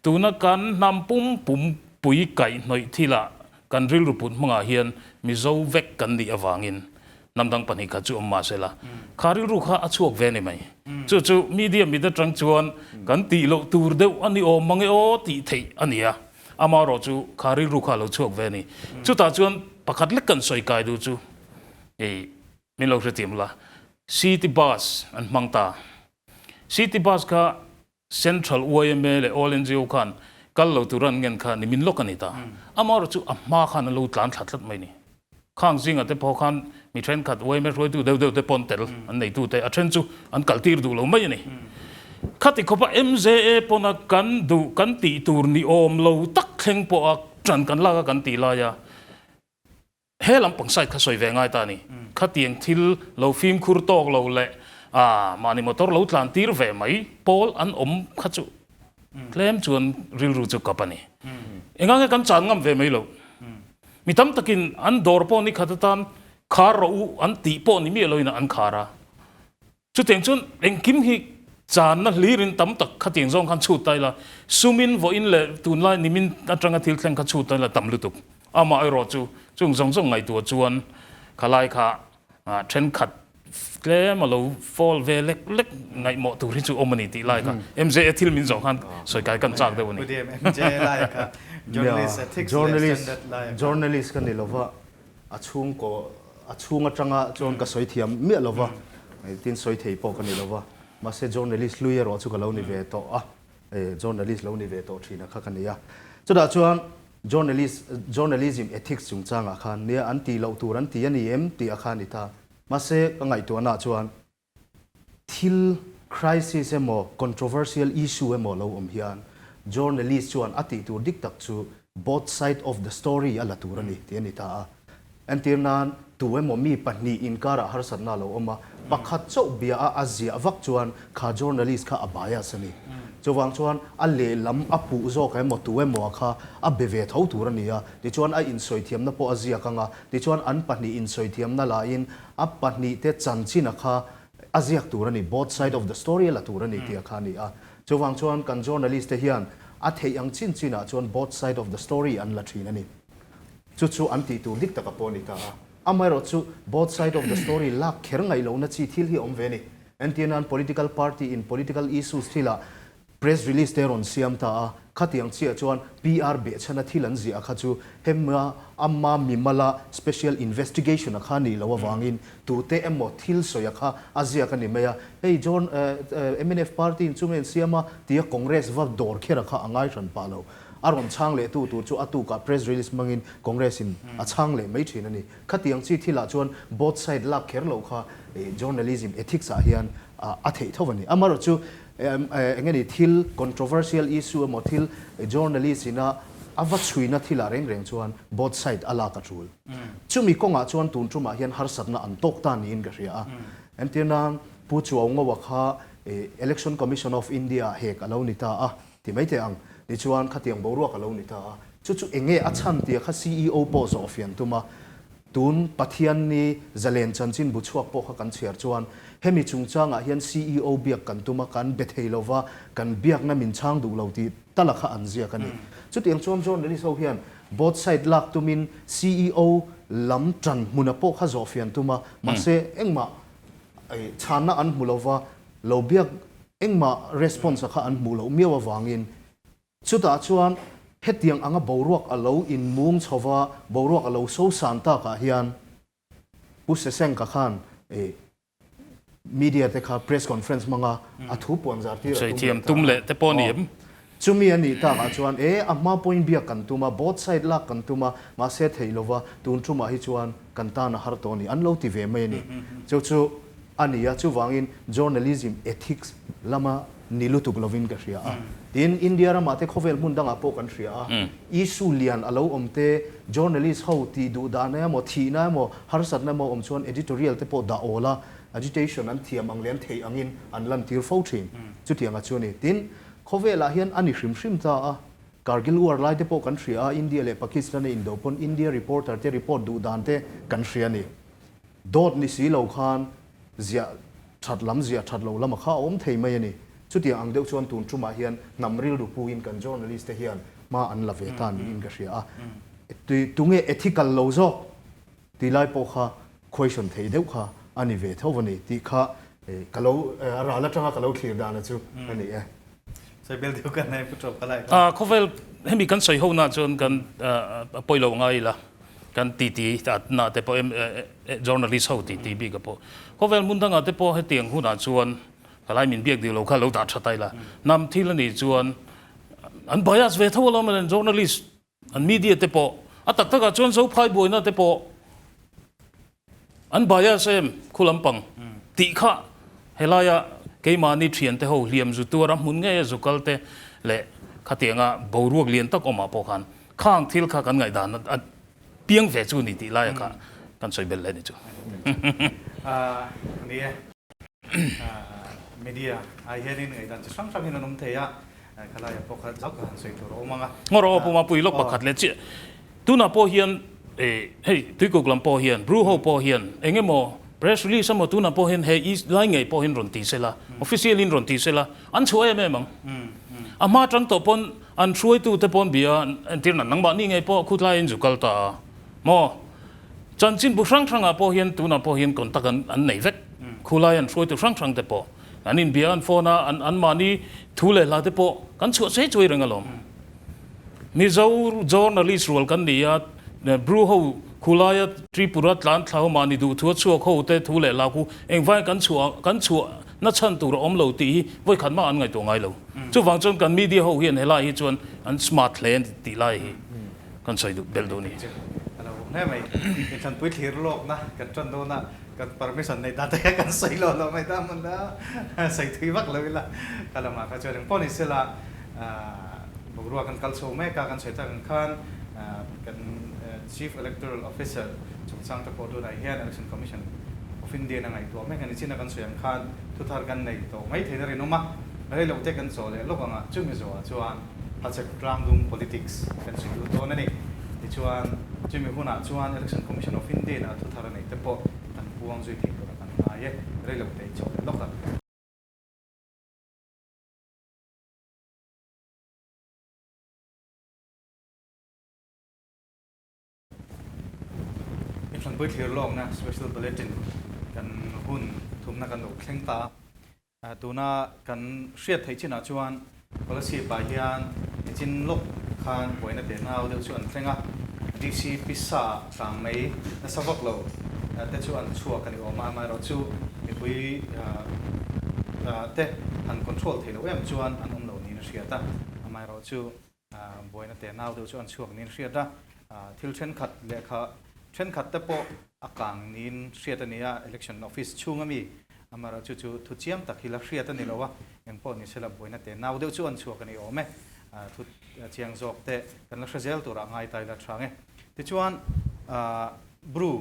tuna kan hnam pum pum pui kaihhnawih thilah kan rilru put hmangah hian Mizo vek kan nih avangin hnam dang pahnih kha chu awm mah sela kha rilru kha a chhuak ve a ni mai. Chu chu media mit atang chuan kan tih loh tur deuh a ni awm mang e aw tih theih a ni a. Amaherawh chu kha rilru kha a lo chhuak ve a ni. Chutah chuan pakhat lek kan sawi kai duh chu i min lo hrethiam la, City Bus an hmang ta. City Bus kha Central yma leh All NGO khan kal lo tura an ngen kha ni min lawk a ni ta. Amaherawh chu a hma khan an lo tlan thla tlat mai ni. Khang zingah te pawh khan mi thenkhat yma hruaitu deuh deuh te pawn tel an neitu te a then chu an kaltir duh lo mai a ni. Khati khawpa MJA pawna kan duh kan tih tur ni awm lo tak thleng pawha tan kan lak a kan tih lai a, he lampang side kha sawi ve ngai ta a ni. Khatiang thil lo fimkhur tawk lo leh mahni motor lo tlan tir ve mai pawl an awm kha chu tlem chuan rilru chu kap a ni. Engang nge kan chan ngam ve mai lo. Mi tam takin an dawr pawh ni khat atan khar rawh u an tih pawh ni miah loin an khar a. Chutiang chuan engkim hi channa hlirin tam tak khatiang zawng khan chhut ta ila, sumin vawiin leh tunlai nimin atanga thil thleng kha chhut ta ila tam lutuk. Amaherawh chu chung zawng zawng ngaihtuah chuan khalai kha Thenkhat tlem a lo fall ve lek lek ngaihmawh tur hi chu awm a ni tih lai kha MJA thil min zawh khan sawi kai kan chak deuh a ni. Journalist journalist ka ni lova a chhungkaw a chhung atanga chuan ka sawi thiam miah lova tin sawi thei pawh ka ni lova mahse journalist hlui erawh chu ka lo ni ve tawh a journalist lo ni ve tawh thin a kha ka ni a chutah chuan Journalist, journalism ethics chungchangah khan nia an tih loh tur an ti a ni em tih a kha a ni ta. Mahse, ka ngaihtuahnaah chuan thil crisis emaw controversial issue emaw lo awm hian journalist chuan a tih tur dik tak chu both side of the story a la tur a ni tih a ni ta a. Entir nan. Tu emaw mi pahnih inkarah harsatna a lo awm a, pakhat chauh bia a a ziah vak chuan kha journalist kha a bias a ni. Chuvang chuan a lehlam a puh zawk emaw tu emaw a kha a be ve tho tur a ni a, tichuan a insawithiamna pawh a ziak ang a, tichuan an pahnih insawithiamna laiin a pahnihte chanchin a kha a ziak tur a ni, both side of the story a la tur a ni tih a kha a ni a. Chuvang chuan kan journalist te hian a theih ang chin chinah chuan both side of the story an la thin a ni. Chu chu an tih tur dik taka pawh a ni ta a. Amaherawh chu both side of the story lak kher ngaih lohna chi thil hi a awm ve a ni. Entir nan political party in political issues thilah press release te rawn siam ta a, khatiang chiah chuan PR behchhana thil an ziah kha chu hemma amma mimala special investigation a kha nih loh avangin tute emaw thil sawi a kha a ziak a ni mai a. Hei John mnf party in chunge an siam a tia Congress va dawr kher a kha a ngai hran pah lo. A rawn chhang leh tu tur chu a tukah press release hmangin Congress in a chhang leh mai thin a ni. Khatiang chi thilah chuan both side lak kher loh kha journalism ethics ah hian a theih tho a ni. Amaherawh chu eng nge ni thil controversial issue emaw thil journalist ina a va chhuina thilah reng reng chuan both side a lak a tul. Chumi kawngah chuan tun tumah hian harsatna an tawk ta niin ka hria a. Entirnan Pu Chuaungoa kha Election Commission of India ah hek a lo ni ta a. Ti mai teh ang. Tichuan, khatiang boruak a lo ni ta a. Chu chu enge a chhan tia kha CEO pawh zawh fian tum a. Tun Pathian ni zalen chanchin bu chhuak pawh kha kan chhiar chuan hemi chungchangah hian CEO biak kan tum a, kan be thei lova, kan biakna min chhang duh lo tih tala kha an ziak a ni. Chutiang chuan journalist ho hian both side lak tumin CEO lam tan hmuna pawh kha zawh fian tum a, mahse engmah chhanna an hmu lova, lo biak Engmah response a kha an hmuh loh miau avangin chutah chuan hetiang anga boruak a lo inmung chho va, boruak a lo so san takah hian Pu Sesenka khan media te kha press conference hmanga a thu puan zar tir a tum leh ta a. Leh te pawh ni em? Chumi a nih takah chuan e a hma pawhin biak kan tum a, both side lak kan tum a, mahse theih lova tun tumah hi chuan kan tan a har tawh a ni, an lo ti ve mai a ni. Chu chu a ni a, chuvangin journalism ethics lama ni lutuk lovin ka hria a. Tin, India ramah te khawvel hmun dangah pawh kan hria a, issue lian a lo awm te, journalist ho tih duh dahna emaw, thihna emaw, harsatna emaw awm chuan editorial te pawh dah awl a, agitation an thiam ang leh an theih angin an lantir fo thin. Chutianga chu a ni. Tin, khawvelah hian a ni hrim hrim ta a, Kargil war lai te pawh kan hria a, India leh Pakistan a indo pawn India reporter te report duh dan te kan hria a ni. Dawt ni si lo khan ziah that lam ziah that lo lama kha a awm thei mai a ni. Chutiang ang deuh chuan tun tumah hian hnam rilru puin kan journalist te hian hma an la ve ta niin ka hria a. Tunge ethical lo zawk tih lai pawh kha question theih deuh kha a ni ve tho a ni tih kha ka lo ral atanga ka lo thlir dana chu a ni e. Sawi bel deuh kan nei pu tawp ka lai kha. Khawvel hemi kan sawi ho na chuan kan pawi lo ngai ila. Kan titi na te pawh journalist ho titi bik a pawh khawvel hmun dangah te pawh hetiang hunah chuan ka lai min biak dih lo kha lo dah tha ta ila hnam thil a nih chuan an bias ve tho alawm an journalist an media te pawh a tak takah chuan Zophai buaina te pawh an bias em khu lampang tih kha helaia keimahni thiante ho hliam zu tuar a hmun ngei a zu kal te leh khatianga boruak lian tak awmah pawh khan Khang thil kha kan ngaihdan a piang ve chu ni tih laia kha kan sawi belh leh ni chu. Ni e, media ah hianin ngaihdan chi hrang hrangin an awm thei a, khalaia pawh kha zauh kha han sawi tur a awm ang a. Ngawr aw puma pui lawk pakhat leh chiah. Tunah pawh hian hei Tuikuk lam pawh hian Bru ho pawh hian eng emaw press release emaw tunah pawh hian hei i lai ngei pawh hian rawn ti sela, official in rawn ti sela an chhuah em em ang. A hma tang tawh pawn An hruaitute pawn bia entir nan nangmahni ngei pawh khutlaiin zu kal ta a maw? Chanchinbu hrang hrangah pawh hian tunah pawh hian contact an an nei vek. Khulai an hruaitu hrang hrang te pawh an inbia an phone a, an anmahni thu leh hla te pawh kan chhuah chei chuai reng alawm. Mizo journalist rual kan ni a, Bru ho khulaia Tripura tlan thla ho mahni duh thu a chhuak ho te thu leh hla khu engvai kan chhuah kan chhuah na chhan tur a awm lo tih hi vawikhat mah an ngaihtuah ngai lo. Chuvang chuan kan media ho hian helai hi chuan an smart hle an tih lai hi kan sawi duh belh duh a ni. A lo awm hle mai. Inthlanpui thlir lawkna kan tan dawn a, kan permission neih dan te kha kan sawi lo lo mai ta hmun a, sawi thui vak lo ila ka lamah kha chuan engpawh ni sela boruak kan kal chho mek a, kan sawi tak ang khan kan. Chief Electoral Officer chungchang te pawh tunah hian Election Commission of India in a ngaihtuah mek a ni. Chin a kan sawi ang khan thuthar kan nei tawh mai theihna rinawm a, rei lo te kan chaw leh lawk ang a, chumi zawhah chuan Hachhek tlangdung politics kan sawi lut dawn a ni. Tichuan chumi hunah chuan Election Commission of India in a thuthar a neih te pawh kan puang zui thei tur a kan ngai e, rei lo te i chaw leh lawk ang. Inthlanpui thlir lawkna Special Bulletin kan hun thumna kan lo thleng ta a. Tuna kan hriat theih chinah chuan Kolasib ah hian nichin lawk khan buaina teh nau deuh chu an thleng a. DC pisa ah tlang mai nasa vak lo te chu an chhuak a ni awm a, amaherawhchu mipui te han control theih loh em chuan an awm lo niin a hriat a, amaherawhchu Buaina teh nau deuh chu an chhuak niin hriat a, thil thenkhat lehkha thenkhat te pawh a kang niin hriat a ni a, election office chhung ami amaherawh chu chu thu chiang tak hi la hriat a ni lo a, engpawh ni sela buaina teh nau deuh chu an chhuak a ni awm e, thu chiang zawk te kan la hre zel turah ngai ta ila tha ang e. Tichuan Bru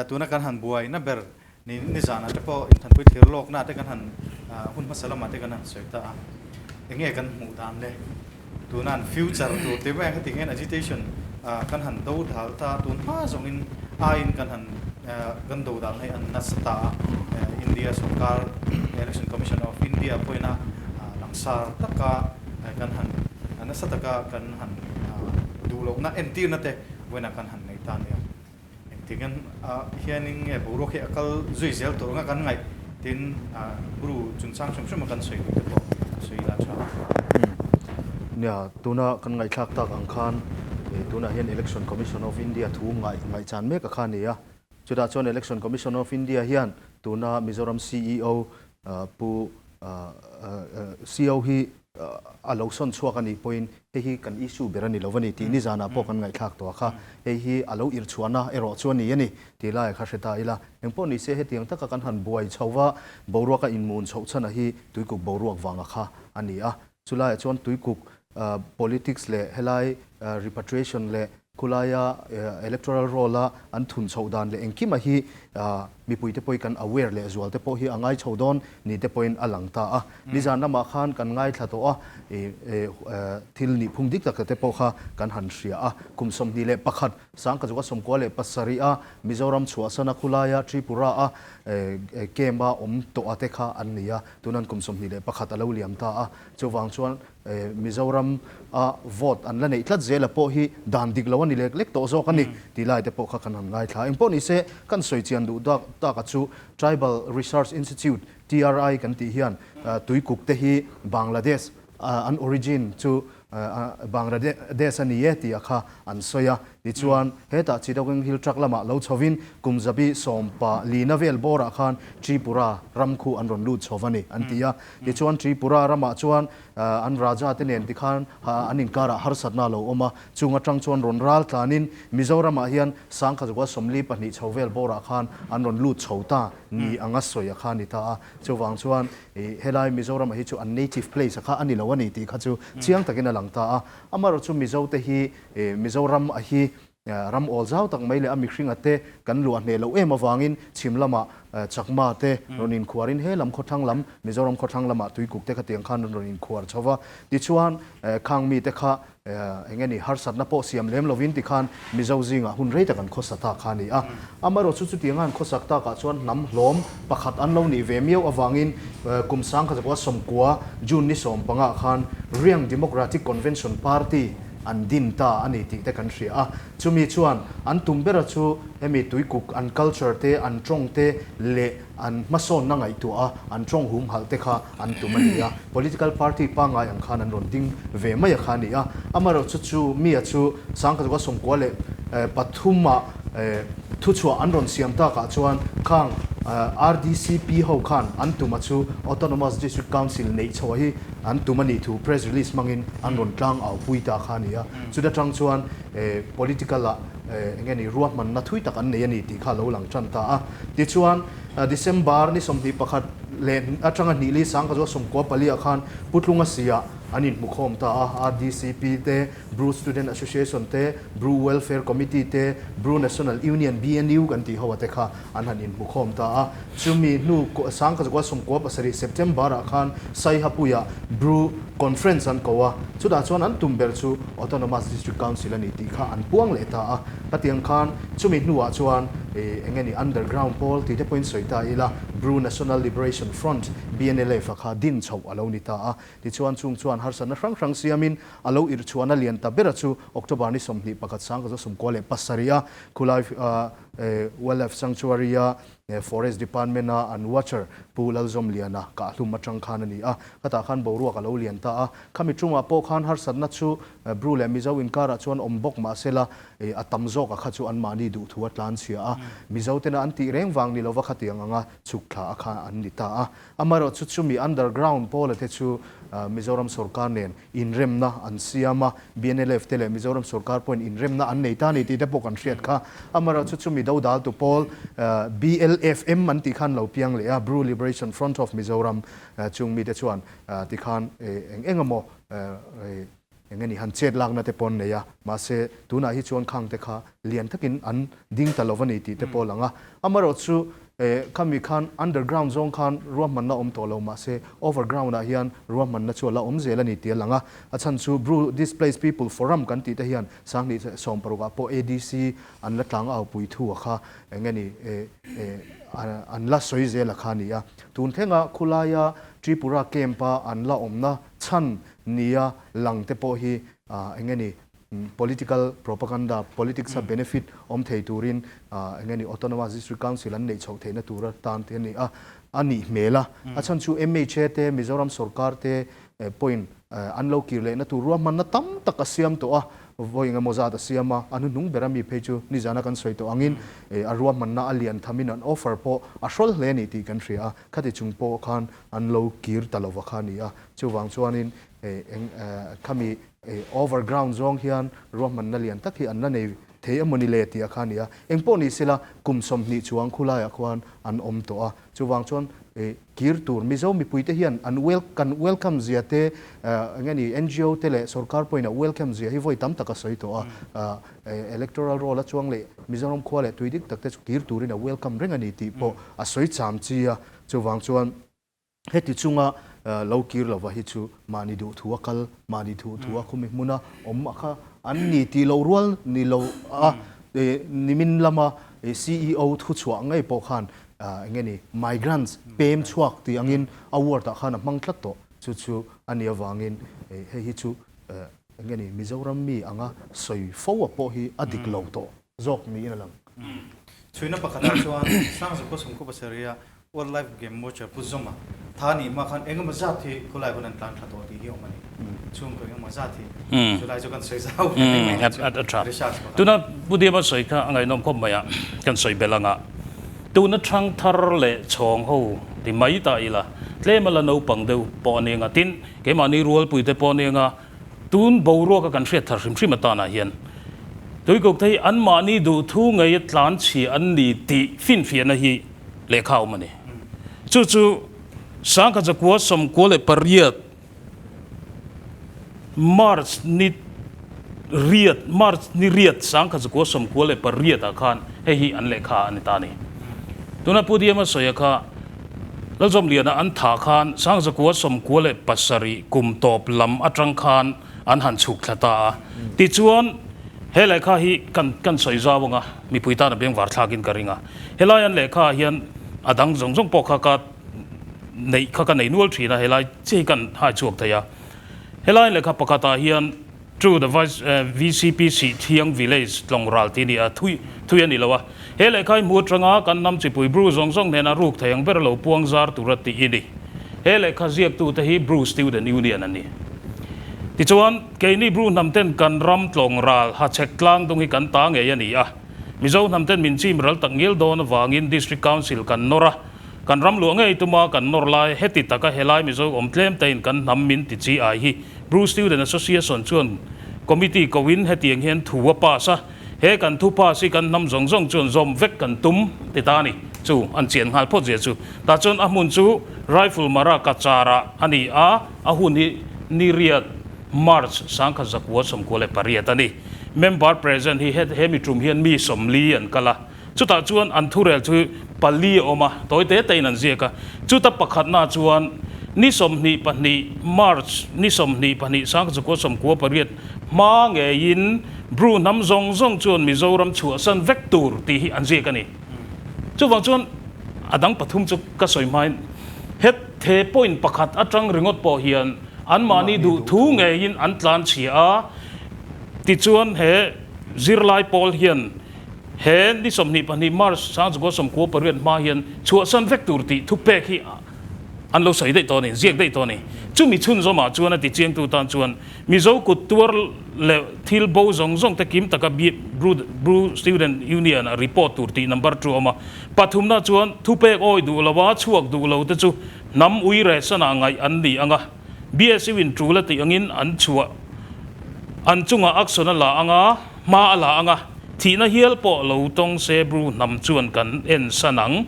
Tuna kan han buaina ber ni nizanah te pawh inthanpui thlir lawkna te kan han hun hmasa lamah te kan han sawi ta a, enge kan hmuh dan le? Tuna an future tur tih mai ang heti hian agitation kan han do dal ta, tun hma zawngin aiin kan han kan do dal hi an nasa ta a, India sorkar Election Commission of India pawhin a langsar taka kan han nasa taka kan han duh lohna entirna te vawiinah kan han nei ta a nia. Engtin hianin nge boruak hi a kal zui zel tur anga kan ngaih tin Guru chungchang hrim hrim a kan sawi duh te pawh sawi ila tha. Nia, tuna kan ngaihthlak tak ang khan tunah hian Election Commission of India thu ngaih ngaihchan mek a kha a ni a. Chutah chuan Election Commission of India hian tuna Mizoram CEO Pu CEO hi a lo sawn chhuak a nih pawhin hei hi kan issue ber a ni lo a ni tih nizanah pawh kan ngaihthlak tawh a kha. Hei hi a lo irh chhuahna erawh chu a ni a ni tih laiah kha hre ta ila. Engpawh ni se hetiang taka kan han buai chho va, boruaka inmun chhoh chhan a hi tuikuk boruak vanga kha a ni a. Chulaiah chuan tuikuk politics leh helai repatriation leh Khulaia electoral roll a an thun chhoh dan leh engkima hi mipuite pawhin kan aware leh zual te pawh hi a ngai chho dawn ni te pawhin a lang ta a. Nizan lamah khan kan ngaithla tawh a, thil nihphung dik tak te pawh kha kan han hria a. Kum 21, Sangkhazuka 97 a Mizoram chhuahsana khulaia Tripura a camp a awm tawh a te kha an ni a, tunan kum 21 a lo liam ta a. Chuvang chuan Mizoram a vote an la neih tlat zela pawh hi dan dik lo a ni lek lek tawh zawk a ni tih lai te pawh kha kan han ngaithla. Engpawh ni se kan sawi chian duh dak tak a chu Tribal Research Institute, TRI, kan tih hian tuikuk te hi Bangladesh an origin chu Bangladesh a ni e tih a kha an sawi a. Tichuan hetah Chittagong Hill Tract lamah lo chhovin kum zabi sawmpa lina vel bawrah khan Tripura ram khu an rawn lut chho a ni an ti a. Tichuan Tripura ramah chuan an Raja te nen tikhan an inkarah harsatna a lo awm a, chung atang chuan rawn ral tlanin Mizoramah hian Sangkhazuka 42 chho vel bawrah khan an rawn lut chho ta ni anga sawi a kha a ni ta a. Chuvang chuan helai Mizoramah hi chu an native place a kha a ni lo a ni tih kha chu chiang takin a lang ta a. Amaherawhchu Mizote hi Mizoram a hi Ram awl zau tak mai leh a mihringa te kan luah hneh loh em avangin chhim lamah Chakma te rawn inkhuarin he lam khawthlang lam, Mizoram khawthlang lamah Tuikuk te khatiang khan an rawn inkhuar chho va. Tichuan khang mite kha eng nge ni harsatna pawh siam lem lovin tikhan Mizo zingah hun rei tak an khawsa ta kha a ni a. Amaherawhchu chu chutianga an khawsak takah chuan hnam hlawm pakhat an lo nih ve miau avangin kum 1990 June ni 15 khan Riang Democratic Convention Party an din ta a ni tih te kan hria a. Chumi chuan an tum bera chu hemi tuikuk an culture te, an tawng te leh an hmasawnna ngaihtuah a an tawng humhalh te kha an tum a ni a. Political party pangngai ang khan an rawn ding ve mai a kha a ni a. Amaherawhchu chu mia chu 1993 ah thuchhuah an rawn siam takah chuan khang RDCP ho khan an tum a chu Autonomous District Council neih chhoh hi an tum a nih thu press release hmangin an rawn tlang au pui ta kha a ni a. Chuta tang chuan political ah eng nge ni ruahmanna thui tak an nei a ni tih kha a lo lang tan ta a. Tichuan December ni 21. leh atanga hnih li 10 14 ah khan Putlunga siah an inhmukhawm ta a, RDCP te, Bru Student Association te, Bru Welfare Committee te, Bru National Union, BNU, kan tih ho a te kha an han inhmukhawm ta a. Chumi hnu 1997 September ah khan Saihapuiah Bru Conference an ko a, chutah chuan an tum ber chu Autonomous District Council a ni tih kha an puang leh ta a. Khatiang khan chumi hnuah chuan eng nge ni Underground pawl tih te pawhin sawi ta ila Bru National Liberation Front, BNLF, a kha din chhoh a lo ni ta a. Tichuan chung chuan harsatna hrang hrang siamin a lo irhchhuahna lian ta bera chu October ni 21 1997 a khulai Wildlife Sanctuary a Forest Department a an watcher Pu Lalzawmliana kahhlum atang khan a ni a. Khatah khan boruak a lo lian ta a. Khami tungah pawh khan harsatna chu Bru leh Mizo inkarah chuan awm bawk mahsela a tam zawk a kha chu anmahni duhthu a tlanchhia a. Mizo tena an tih reng vang ni lova khatiang anga chhuk thla a kha an ni ta a. Amaherawhchu chumi underground pawla te chu Mizoram sorkar nen inremna an siam a, BNLF te leh Mizoram sorkar pawhin inremna an nei ta a ni tih te pawh kan hriat kha. Amaherawhchu chumi dodaltu pawl BLFM an tih khan lo piang leh a, Bru Liberation Front of Mizoram chung mite chuan tikhan eng eng emaw eng nge ni han chet lakna te pawh an nei a, mahse tunah hi chuan khang te kha lian takin an ding ta lo a ni tih te pawh a lang a. Amaherawhchu khami khan underground zawng khan ruahmanna awm tawh lo mahse overground ah hian ruahmanna chu a la awm zel a ni tih a lang a. A chhan chu Bru Displaced People Forum kan tih te hian 2016 ah pawh ADC an la tlang au pui thu a kha eng nge ni an la sawi zel a kha a ni a. Tun thlenga khulaia Tripura camp a an la awmna chhan nia lang te pawh hi eng nge ni political propaganda, politics a benefit awm thei turin eng nge ni Autonomous District Council an neih chhoh theihna tura tan te a ni a, a nih hmel a. A chhan chu mha te, Mizoram sorkar te pawhin an lo kir lehna tur ruahmanna tam tak a siam tawh a, vawi engemaw zat a siam a, a hnuhnung ber ami phei chu nizana kan sawi tawh angin a ruahmanna a lian thamin an offer pawh a hrawl hle a ni tih kan hria a, khati chung pawh khan an lo kir ta lova kha a ni a. Chuvang chuanin eng khami overground zawng hian ruahmanna lian tak hi an la nei thei emawni le tih a kha a ni a. Eng pawh ni sela kum 20 chuang khulaiah khuan an awm tawh a. Chuvang chuan kir tur Mizo mipuite hian an kan welcome zia te eng nge ni NGO te leh sorkar pawhin a welcome zia hi vawi tam tak a sawi tawh a. Electoral roll a chuang leh Mizoram khua leh tui dik tak te chu kir turin a welcome reng a ni tih pawh a sawi cham chi a. Chuvang chuan Heti chunga lo kir lova hi chu mahni duh thu a kal, mahni duh thu a khumi hmuna awm a kha an ni tih loh rual ni lo a, nimin lama ceo thu chhuah ngei pawh khan eng nge ni migrants pem chhuak tih angin a word ah khan a hmang tlat tawh. Chu chu a nih avangin hei hi chu eng nge ni Mizoram mi anga sawi fo a pawh hi a dik lo tawh. zawk niin a lang. Chhuina pakhatah chuan Sangzukhaw Sumkhaw Pasarih-a Wildlife Game Watcher Pu Zawma tha nih hma khan engemaw zat hi khawlai hun an tlan tha tawh tih hi awm a ni. Chhungkaw engemaw zat hi chulai chu kan sawi zau ve mai mai ang chu research pakhat. Tuna Pu Diama sawi kha a ngaihnawm khawp mai a, kan sawi belh anga tuna thang thar leh chhawng ho ti mai ta ila tlem a la naupang deuh pawh a ni anga tin keimahni rualpuite pawh a ni anga Tun boruaka kan hriat thar hrim hrim atanah hian Tuikuk te hi anmahni duhthu ngeia tlan chhia an ni tih finfiahna hi lehkha a awm a ni. Chu chu 1998 March ni riat March ni riat 1998 ah khan hei hi an lehkha a ni ta a ni. Tuna Pu Diama sawia kha Lalzawmliana an thah khan 1997 kum tawp lam atang khan an han chhuk thla ta a. Tichuan, he lehkha hi kan kan sawi zau anga mipui tan a bengvar thlakin ka ring a. Helai an lehkha ah hian a dang zawng zawng pawh kha ka neih kha ka nei nual thin a, helai chiah hi kan hai chhuak thei a. Helai lehkha pakhatah hian To the Vice VCP Sihthiang Village tlawng ral tih a ni a, thui thui a ni lo a. He lehkha hi hmu atanga kan hnam chipui Bru zawng zawng hnena ruk thei ang ber lo puang zar tura tih i ni. He lehkha ziaktute hi Bru Student Union an ni. Tichuan, keini Bru hnam ten kan ram tlawng ral hachhek tlang dung hi kan ta ngei a ni a. Mizo hnam ten min chim ral tak ngil dawn avangin District Council kan nawr a. Kan ram luah ngei tuma kan nawr lai, heti taka helai Mizo awm tlem tein kan hnam min ti chi ai hi Bru Student Association chuan committee koin hetiang hian thu a pass a, he kan thu pass hi kan hnam zawng zawng chuan zawm vek kan tum ti ta a ni. Chu an chian nghal phawt zia chu. Tah chuan a hmun chu Rifle Mara Kachar-ah a ni a, a hun hi Niriat, March, 1998 a ni. Member present hi he mi tum hian mi 40 an kal a, chutah chuan an thurel chu pali a awm a, tawi te tein an ziak a. Chuta pakhatna chuan ni 22 March ni 22 1998 hma ngeiin Bru hnam zawng zawng chuan Mizoram chhuahsan vek tur tih hi an ziak a ni. Chuvang chuan a dang pathum chu ka sawi hmain het the point pakhat atang ringawt pawh hian anmahni duh thu ngeiin an tlan chhia a, tichuan he zirlai pawl hian he ni 22 March 1998 hma hian chhuahsan vek tur tih thupek hi an lo sawi daih tawh a ni, ziak daih tawh a ni. Chumi chhunzawmah chuan a tichiangtu tan chuan Mizo kut tuar leh thil bo zawng zawng te kim taka Bru Student Union a report tur tih number chu a awm a. Pathumna chuan thupek awi duh lo a, chhuak duh lo te chu hnam ui reh sanah ngaih an ni ang a. BSU in tul a tih angin an chhuah an chungah action a la ang a, hma a la ang a, thihna hial pawh lo tawng se Bru hnam chuan kan en san ang.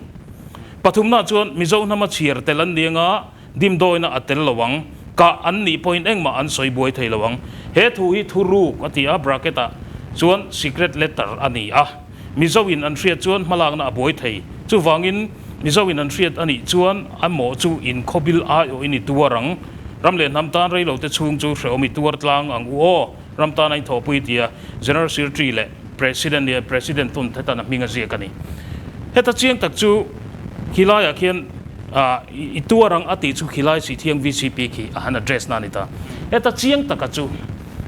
Pathumna chuan Mizo hnama chhiar tel an ni ang a, Dimdawina a tel lo ang. Kah an nih pawhin engmah an sawi buai thei lo ang. He thu hi thu ruk a ti a, bracket ah chuan secret letter a ni a. Mizo in an hriat chuan hmalakna a buai thei. Chuvangin Mizo in an hriat a nih chuan a mawh chu in khawbil aiawhin i tuar ang. Ram leh hnam tan reilo te chhung chu hrehawm i tuar tlang ang u aw. Ram tan a inthawhpui tia General Secretary leh President leh President tun hetan a hming a ziak a ni. Heta chiang tak chu khilaiah khian i tuar ang a tih chu khilai Sithiang VCP khi a han address na a ni ta. Heta chiang taka chu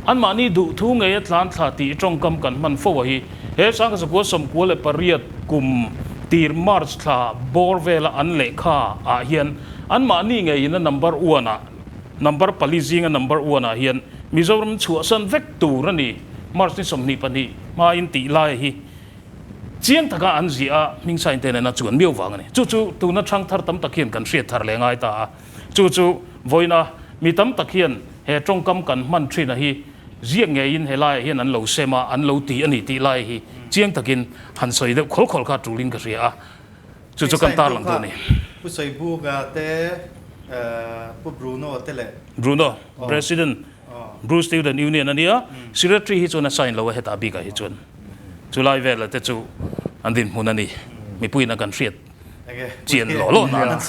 anmahni duhthu ngei a tlan thla tih tawngkam kan hman fo a hi he 1998 kum tir March thla bawr vela an lehkha ah hian anmahni ngeiin a number one ah Number pali zinga number one ah hian Mizoram chhuahsan vek tur a ni. March ni 22 hmain tih lai hi chiang taka an ziah a, hming sign te nena chuan miau vang a ni. Chu chu tuna thang thar tam tak hian kan hriat thar leh ngai ta a. Chu chu vawiina mi tam tak hian he tawngkam kan hman thin a hi ziak ngeiin he laiah hian an lo sem a, an lo ti a ni tih lai hi chiang takin han sawi deuh khawl khawl kha tulin ka hria a. Chu chu kan tarlang tu a ni. Pu Sawibuga te, Pu Bruno te leh. Bruno, President, Bru Student Union a nia. Secretary hi chuan a sign lo a hetah bikah hi chuan. Chulai vela te chu an dinhmun a ni. Mipuiin a kan hriat chian lawh lawh nan.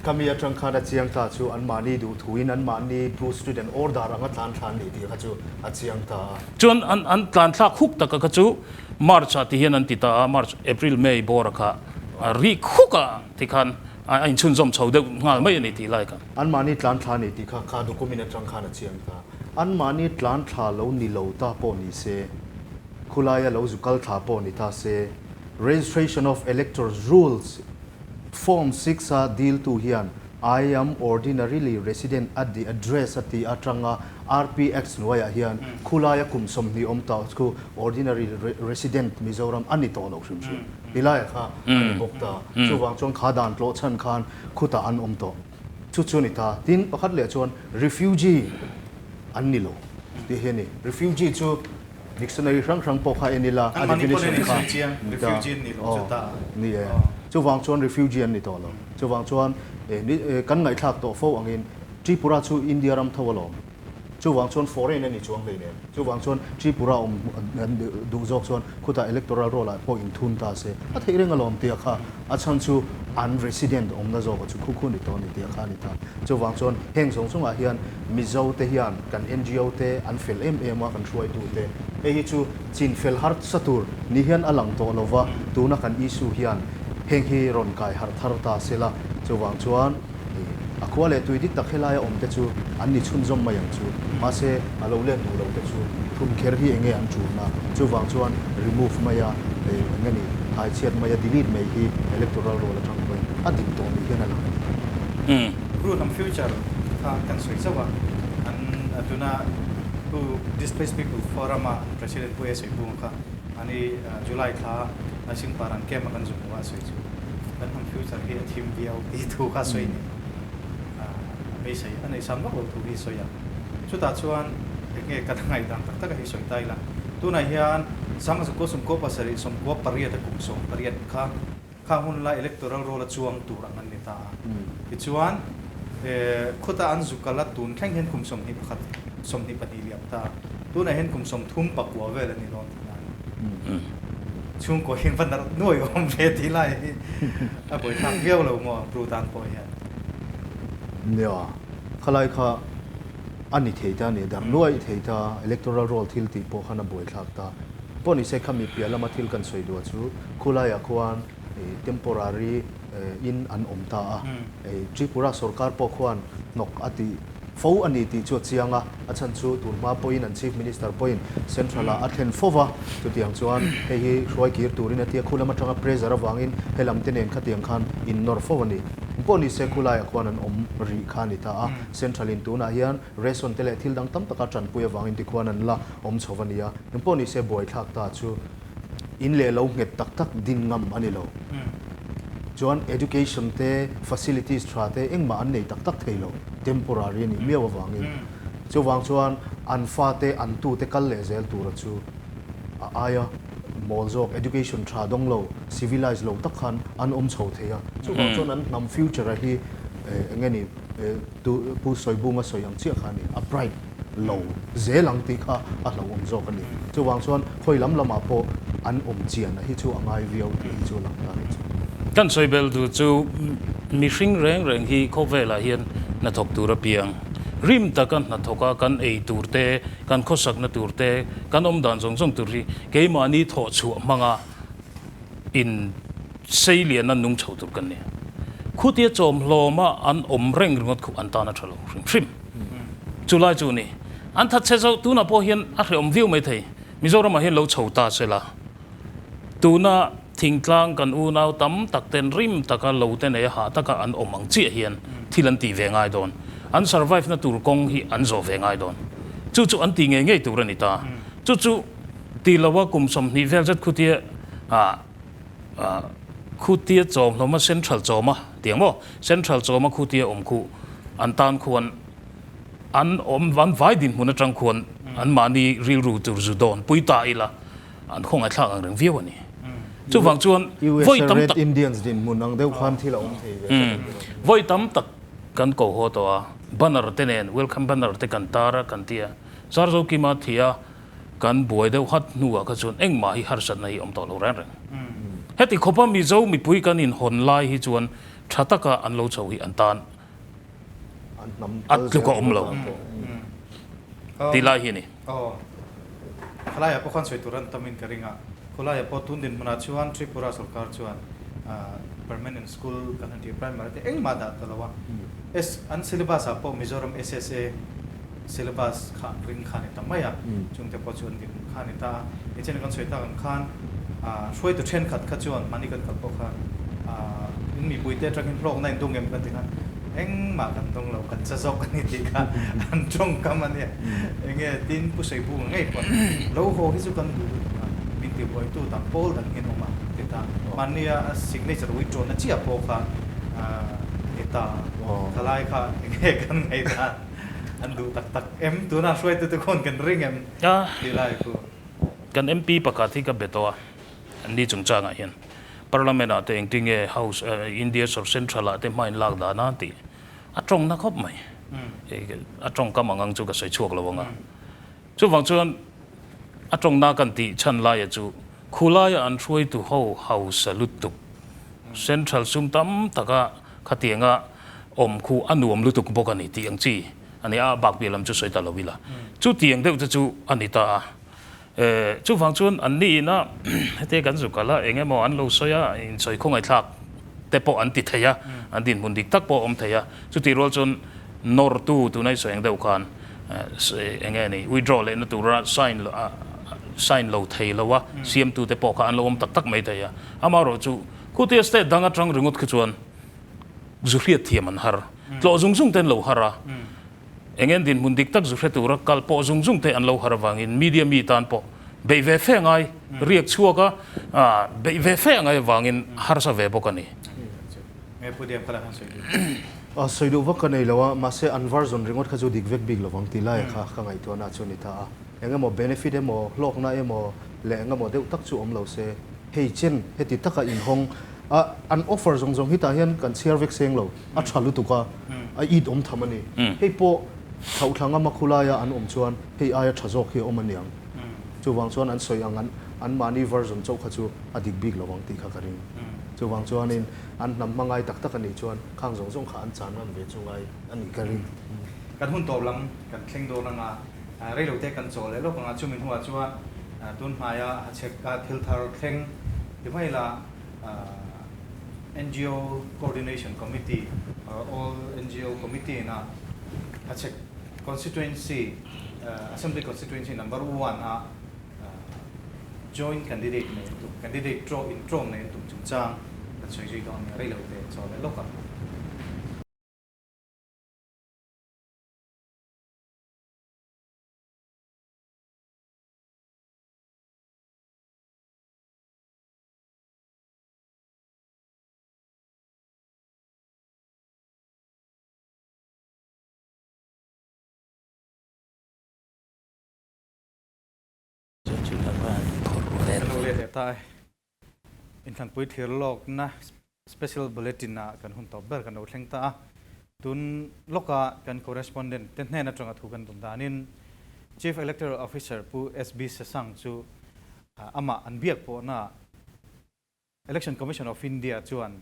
Khami atang khan a chiang ta chu anmahni duhthuin anmahni Bru Student Order anga tlan thlan ni tih kha chu a chiang ta a. Chuan an an tlan thlak huk taka kha chu March ah ti hian an ti ta a, March, April, May bawra kha a rik huk a ti khan a inchhunzawm chho deuh nghal mai a ni tih lai kha. Anmahni tlan thla ni tih kha kha document atang khan a chiang ta. Anmahni tlan thla lo ni lo ta pawh ni se, khulaia lo zu kal thla pawh ni ta se, Registration of Electors Rules Form 6 a dil tu hian I am ordinarily resident at the address a tih atanga RPX hnuaiah hian khulaia kum 20 awm ta chu ordinary resident Mizoram a ni tawh lo hrim hrim. Tilaiah kha a ni bawk ta. Chuvang chuan kha dan tlawh chhan khan khutah an awm tawh. Chu chu a ni ta. Tin, pakhat leh chuan refugee an ni lo tih hi a ni. Refugee chu Dictionary hrang hrang pawh kha en ila a definition kha ni e. Chuvang chuan refugee an ni tawh lo. Chuvang chuan kan ngaihthlak tawh fo angin Tripura chu India ram tho alawm. Chuvang chuan foreign a ni chuang hleinem. Chuvang chuan Tripura awm duh zawk chuan khutah electoral roll ah pawh inthun ta se a theih reng alawm tia kha a chhan chu an resident awmna zawk a chu khu khu ni tawh a ni tia kha a ni ta. Chuvang chuan heng zawng zawngah hian Mizo te hian kan ngo te an fel em em a, kan hruaitu te. Hei hi chu chin fel harsa tur ni hian a lang tawh lova, tuna kan issue hian heng hi rawn kai harh thar ta se la. Chuvang chuan a khua leh tui dik tak helaia awm te chu an ni chhunzawm mai ang chu. Mahse a lo let duh lo te chu thun kher hi enge an tulna. Chuvang chuan remove mai a, eng nge ni, thaichhiat mai a, delete mai hi electoral roll atang pawhin a dik tawh ni hian a lang a ni. Crew hnam future kha kan sawi zauh a, an tuna Pu Displaced People Forum a President Pu A Sawipunga kha ani July thla Singpar an camp a kan zuk hmuh a sawi chu kan hnam future hi a thim viau tih thu kha sawi ni a beisei a neihsan vak lo thu hi sawi a. Chutah chuan eng nge kan ngaihdan tak tak a hi sawi ta ila tunah hian. 1997 8 a kum 18 kha kha hun lai electoral roll a chuang tur ang an ni ta a. Tichuan, khuta an zu kal a tun thleng hian kum 21, 22 liam ta a. Tunah hian kum 39 vel a ni dawn tih lai. Chhungkaw hian va narh nuai awm ve tih lai hi a buaithlak viau lo maw Bru tan pawh hian. Nia, khalai kha a ni thei ta a ni, darh nuai thei ta, electoral roll thil tih pawh khan a buaithlak ta. Pawh ni se khami piah lama thil kan sawi duah chu khulaiah khuan temporary in an awm ta a, Tripura sorkar pawh khuan hnawk a ti fo a ni tih chu a chiang a, a chhan chu tun hma pawhin an Chief Minister pawhin Central ah a thlen fo va, chutiang chuan hei hi hruai kir turin a ti a, khu lam atanga pressure avangin helam te nen khatiang khan in nawr fo a ni. Pawh ni se khulaiah khuan an awm rih kha a ni ta a, Central in tunah hian ration te leh thil dang tam taka tanpui avangin tikhuan an la awm chho a ni a, engpawh ni se buaithlak ta chu in leh lo nghet tak tak din ngam a ni lo. Chuan education te, facilities tha te engmah an nei tak tak thei lo, temporary a nih miau avangin. Chuvang chuan an fate, an tute kal leh zel tura chu a aia mawl zawk, education tha dawng lo, civilized lo tak khan an awm chho thei a. Chuvang chuan an hnam future-a hi eng nge ni? Tu Pu Sawibunga sawi ang chiah kha a ni, a bright lo zel ang tih kha a hlauhawm zawk a ni. Chuvang chuan khawi lam lamah pawh an awm chian a hi chu a ngai viau tih hi chu a lang ta a ni chu. Kan sawi bel duh chu mihring reng reng hi khawvelah hian hnathawk tur a piang. Rim taka hnathawk a kan ei tur te, kan khawsakna tur te, kan awm dan zawng zawng tur hi keimahni thawh chhuah hmanga in sei lian a nung chho tur kan ni. Khutia chawm hlawma an awm reng ringawt khuh an tan a tha lo hrim hrim. Chulai chu ni. An that che zo tunah pawh hian a hrehawm viau mai thei. Mizoramah hian lo chho ta se la. Tuna thingtlang kan unau tam tak ten rim taka lo te nei a hah taka an awm ang chiah hian thil an tih ve ngai dawn. An survive na tur kawng hi an zawh ve ngai dawn. Chu chu an ti ngei ngei tur a ni ta. Chu chu Ti lo a kum 20 vel zet khutia ah khutia chawm hlawm a central chawm a tiang maw central chawm a khutia awm khu an tan khuan an awm an vai dinhmun atang khuan an mahni rilru tur zu dawn pui ta ila an khawngaih thlak ang reng viau a ni. Chuvang chuan vawi tam tak Indians dinhmun ang deuh khan thil a awm thei ve vawi tam tak kan ko haw tawh a banner te nen welcome banner te kan tar a kan ti a Zarzokima thi a Kan buai deuh hat hnuah kha chuan engmah hi harsatna hi awm tawh lo reng reng. Heti khawpa Mizo mipui kan inhawn lai hi chuan tha taka an lo chho hi an tan a tluk a awm lo tih lai hi a ni. Aw, khawlaiah pawh khan sawi tur an tamin ka ring a, khawlaiah pawh tun dinhmunah chuan Tripura sorkar chuan permanent school kan han tih primary te engmah dah ta lo a, an syllabus ah pawh Mizoram SSA syllabus kha ring kha a ni ta mai a, chungte pawh chu an ring kha a ni ta a. Nichin kan sawi tak ang khan hruaitu thenkhat kha chuan mahni kan kal pawh khan in mipuite atangin hlawkna in dung em kan ti khan engmah kan dawng lo, kan cha zawk a ni tih kha an tawngkam a nia. Enge tin Pu Saibunga ngei pawn lo haw hi chu kan duh lutuk a, min tibuaitu dang pawl dang hian awm a ti ta. Mahnia signature withdraw na chiah pawh kha ni ta. Thalai kha enge kan ngaihdan. An duh tak tak em? Tunah hruaitute khawn kan ring em? Tih lai khu. Kan MP pakhat hi ka be tawh a, ni chungchangah hian Parliament ah te engtinge House India sawr Central ah te hma in lak dan a tih a tawng na khawp mai. A tawngkam ang ang chu ka sawi chhuak lo ang a. Chuvang chuan a tawngna kan tih chhan laia chu khulaia an hruaitu ho hausa lutuk, Central sum tam taka khatianga awm khu a nuam lutuk bawk a ni tih ang chi a ni a, bak piah lam chu sawi ta lo ila. Chutiang deuh te chu a ni ta a. Chuvang chuan an ni ina hete kan zu kal a, eng emaw an lo sawi a, insawi khawngaihthlak te pawh an ti thei a, an dinhmun dik tak pawh a awm thei a. Chutih rual chuan nawrtu tuna i sawi ang deuh khan eng nge ni withdraw lehna tura sign sign lo thei lo a, siamtute pawh kha an lo awm tak tak mai thei a. Amaherawhchu khutia state dang atang ringawt khi chuan zu hriat thiam an har. Tlawh zung zung te an lo har a. Eng en dinhmun dik tak zu hre tura kal pawh zung zung te an lo har avangin media mi tan pawh beih ve fe ngai, riak chhuak a, beih ve fe ngai avangin harsa ve bawk a ni. A sawi duh vak ka nei lo a, mahse an version ringawt kha chu dik vek bik lovang tih laia kha ka ngaihtuahna chu a ni ta a. Eng emaw benefit emaw, hlawkna emaw. leh engemaw deuh tak chu awm lo se, hei chen heti taka inhawng a an offer zawng zawng hi tah hian kan chhiar vek seng lo, a tha lutuk a, a it awm tham a ni. Hei pawh thlauhthla ngama khulaia an awm chuan hei aia tha zawk hi a awm aniang. Chuvang chuan an sawi ang an anmahni version chauh kha chu a dik bik lo ang tih kha ka ring. Chuvang chuanin an hnam hma ngai tak tak a nih chuan khang zawng zawng kha an chan ngam ve chu ngai a nih ka ring. Kan hun tawp lam kan thleng dawn anga reilote kan chaw leh lawk anga chumi hnuah chuan tun hmaia hachhek a thil thar thleng ti mai la NGO Coordination Committee or All NGO Committee ina hachhek Constituency Assembly Constituency Number One a Joint candidate nei an tum, candidate draw intrawm nei an tum chungchang kan sawi zui dawn nia, reilo te chaw leh lawk ang. Kan lo let leh ta e. Inthlanpui thlir lawkna Special Bulletin ah kan hun tawp ber kan lo thleng ta a. Tun lawka kan correspondent te hnen atanga thu kan dun danin Chief Electoral Officer Pu SB Sesang chu amah an biak pawhna Election Commission of India chuan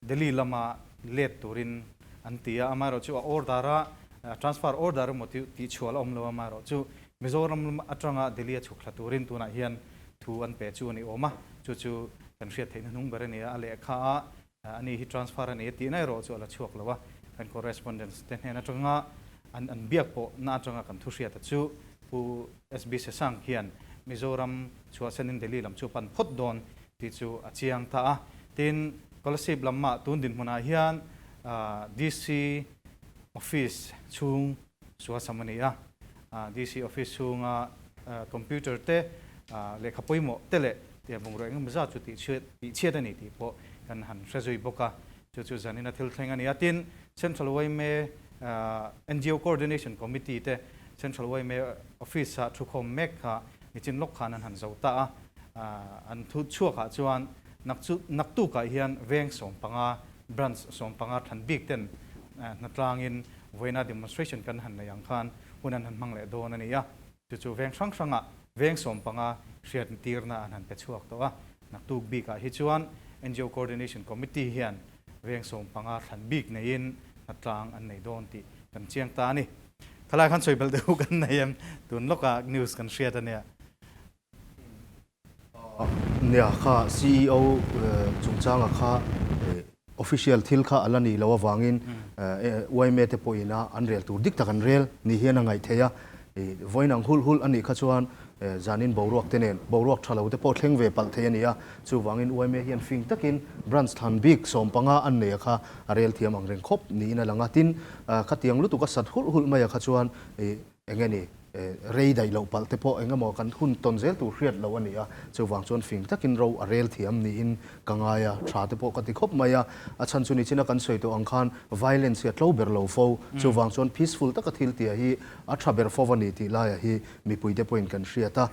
Delhi lama let turin an ti a, amaherawhchu a order a, transfer order emaw tih chhuah la awm lo, amaherawhchu Mizoram atanga Delhi a chhuk thla turin tunah hian thu an pe chu a ni awm a, chu chu kan hriat theihna hnung ber a ni a, a lehkha a ani hi transfer a ni a tihna erawh chu a la chhuak lo a, kan correspondents te hnen atanga an an biak pawhna atanga kan thu hriata chu Pu SB Sesang hian Mizoram chhuahsanin Delhi lam chu a pan phawt dawn tih chu a chiang ta a. Tin, Kolasib lamah tun dinhmunah hian DC office chhung suasam a ni a. DC office chhunga computer te, lehkha pawimawh te leh bungraw engemaw zat chu tihchhiat a ni tih pawh kan han hre zui bawk a. Chu chu zanina thil thleng a ni a. Tin, Central yma NGO Coordination Committee te Central yma Office-ah thukhawm mek kha nichin lawk khan an han zo ta a. An thu chhuakah chuan naktukah hian veng 15, branch 15 thlan bik ten hnatlangin vawiina demonstration kan han nei ang khan hun an han hmang leh dawn a ni a. Chu chu veng hrang hrangah veng 15 hriat tirna an han pe chhuak tawh a. Naktuk bikah hi chuan NGO Coordination Committee hian veng 15 thlan bik neiin hnatlang an nei dawn tih kan chiang ta a ni. Thalai khan sawi belh deuh kan nei em? Tun lawkah news kan hriat a nia. Nia kha CEO chungchanga kha official thil kha a la nih loh avangin yma te pawhin a an rel tur dik tak an rel ni hian a ngaih theih a. Vawiin ang hulh hulh a nih kha chuan zanin boruak te nen boruak tha lo te pawh thleng ve palh thei a ni a. Chuvangin yma hian fing takin branch thlan bik 15 an nei a kha a rel thiam ang reng khawp niin a lang a. Tin, khatiang lutuk a sat hulh hulh mai a kha chuan Eng nge ni, rei daih loh palh te pawh eng emaw kan hun tawn zel tur hriat loh a ni a, chuvang chuan fing takin ro a rel thiam niin ka ngai a, tha te pawh ka ti khawp mai a, a chhan chu nichina kan sawi tawh ang khan violence hi a tlo ber lo fo, chuvang chuan peaceful taka thil tia hi a tha ber fo a ni tih laiah hi mipui te pawhin kan hriat a,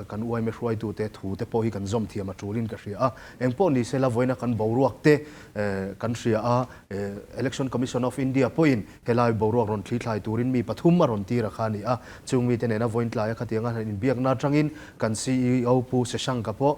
kan uaime hruaitute thu te pawh hi kan zawm thiam a tulin ka hria a, eng pawh ni sela vawiina kan boruak te kan hria a, Election Commission of India pawhin Helai boruak rawn thli thlai turin mi pathum a rawn tir a kha a ni a, chung mite nena vawiin tlaia khatianga han inbiakna atangin kan CEO Pu Shashank-a pawh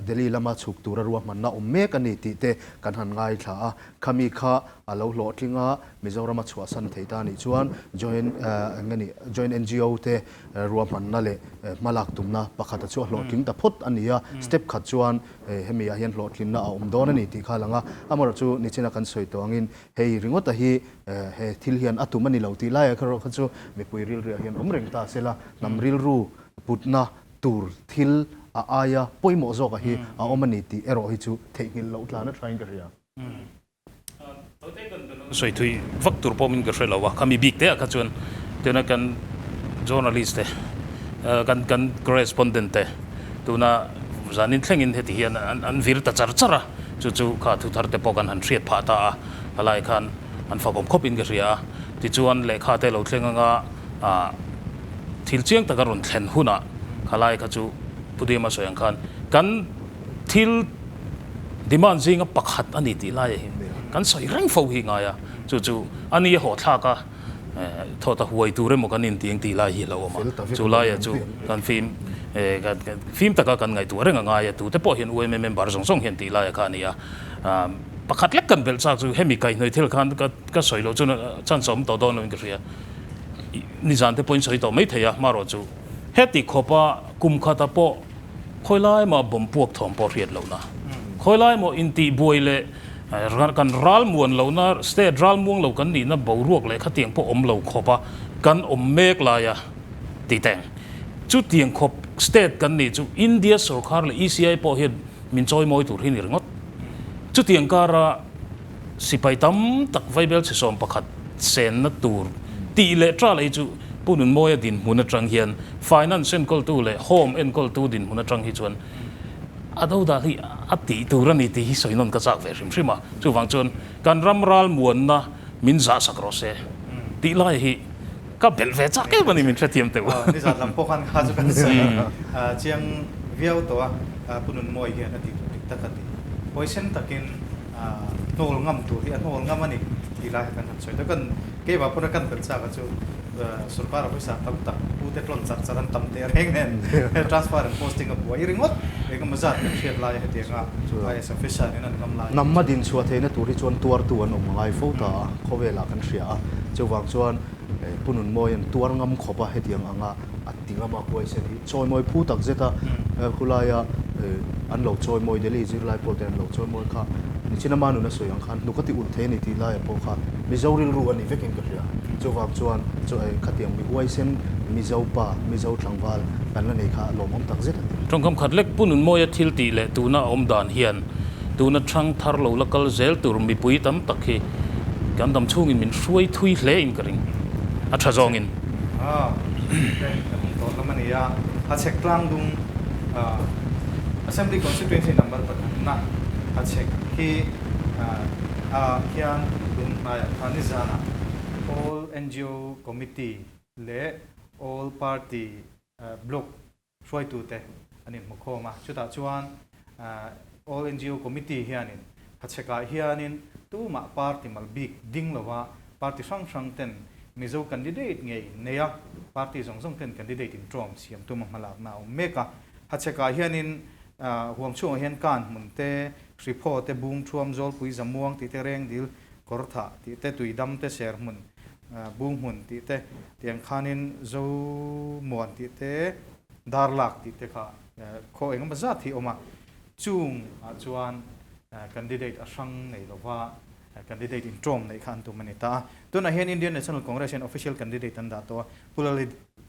Delhi lama chhuk tura ruahmanna awm mek a ni tih te kan han ngaithla a. Khami kha a lo hlawhtling a, Mizorama chhuahsan thei ta anih chuan Joint eng nge ni Joint NGO te ruahmanna leh hmalak tumna pakhata chu a hlawhtling ta phawt a ni a, step khat chuan hemi ah hian hlawhtlinna a awm dawn a ni tih kha a lang a. Amaherawhchu nichina kan sawi tawh angin Hei ringawta hi he thil hian a tum a ni lo tih laiah kha erawh kha chu mipui rilriah hian awm reng ta sela, hnam rilru putna tur thil a aia pawimawh zawkah hi a awm a ni tih erawh hi chu theihnghilh loh tlan a thain ka hria. Sawi thui vak tur pawh min ka hre lo a, khami bik te ah kha chuan tuna kan journalist te, kan kan correspondent te tuna zanin thlengin heti hian an vir ta char char a. Chu chu kha thu thar te pawh kan han hriat phah ta a, helai khan an fakawm khawp in ka hria a. Tichuan lehkha te lo thleng anga ah thil chiang taka rawn thlen hunah Khalai kha chu Pu Dima sawi ang khan kan thil demand zinga pakhat a ni tih lai hi kan sawi reng fo hi ngai a, chu chu a ni a hawhthlak a, thawt a huai tur emaw kan intiang tih lai hi a lo awm a, chu laia chu kan fim fim taka kan ngaihtuah reng a ngai a, tute pawh hian UMA member zawng zawng hian tih laia kha a ni a, pakhat lek kan belh chak chu hemi kaihhnawih thil khan ka sawi loh chuan chance a awm tawh dawn loin ka hria, nizan te pawhin sawi tawh mai thei a, hmarawh chu. Heti khawpa kum khata pawh khawi lai maw bawm puak thawm pawh hriat lohna, khawi lai maw intih buai leh kan ral muan lohna, state ral muang lo kan nihna boruak leh khatiang pawh awm lo khawpa kan awm mek laia ti teng. Chutiang khawp state kan nih chu India sorkar leh ECI pawh hian min chawimawi tur hi ni ringawt. Chutiang kara Sipai tam tak vaibel chhe 11 senna tur tih leh tra lei chu Pu Nunmawia dinhmun atang hian Finance enkawltu leh Home enkawltu dinhmun atang hi chuan a do dan hi a tih tur a ni tih hi sawi nawn ka chak ve hrim hrim a. Chuvang chuan kan ram ral muanna min zah sak rawh se tih lai hi ka belh ve chak em a ni min hrethiam teuh. Nizan lam pawh khan kha chu kan sawi chiang viau tawh a, Pu Nunmawia hian a tih tur dik tak a ti. Huaisen takin hnawl ngam tur hi a hnawl ngam a ni tih lai kha kan han sawi ta. Kan keimah pawn a kan belh chak a chu sorkar a pawisa tam tak pute tlawn char char an tam teh reng nen transfer and posting a buai ringawt engemaw zat kan hriat lai a hetiang a IAS officer in an ngam lai. Hnam a din chhuah theihna tur hi chuan tuartu an awm ngai fo ta a, khawvelah kan hria a, chuvang chuan Pu Nunmawi an tuar ngam khawp a, hetiang anga a ti ngam a huaisen hi chawimawi phu tak zet a, khulaia an lo chawimawi Delhi zirlai pawl te an lo chawimawi kha nichina ma nuna sawi ang khan hnuk a ti ulh thei a ni tih laia pawh kha Mizo rilru a ni vekin ka hria. Chuvang chuan khatiang mi huaisen Mizo pa, Mizo tlangval kan la nei kha lawmawm tak zet a ni. Tawngkam khat lek Pu Nunmawia thil tih leh tuna a awm dan hian tuna thang thar lo la kal zel tur mipui tam tak hi kan dam chhungin min hruai thui hle in ka ring. A tha zawngin. Kan hmu tawh lam a ni a, Hachhek tlangdung Assembly Constituency number pathamna Hachhek hi ah hian tun hnaiah khan nizanah All NGO Committee leh All Party Block hruaitute an inhmu khawm a, chutah chuan All NGO Committee hianin Hachhekah hianin tumah party mal bik ding lova party hrang hrang ten Mizo candidate ngei nei a, party zawng zawng ten candidate intawm siam tuma hmalakna a awm mek a. Hachhekah hianin huam chhungah hian kan hmun te, Hriphaw te, Bung Thuam, Zawlpui, Zamuang tih te, Rengdil, Kawrthah tih te, Tuidam te, Serhmun, Bunghmun tih te, tiang khanin Zomuan tih te, Darlak tih te kha khaw engemaw zat hi a awm a. Chung ah chuan candidate a hrang nei lova candidate intawm neih kha an tum a ni ta a. Tunah hian Indian National Congress hian official candidate an dah tawh a,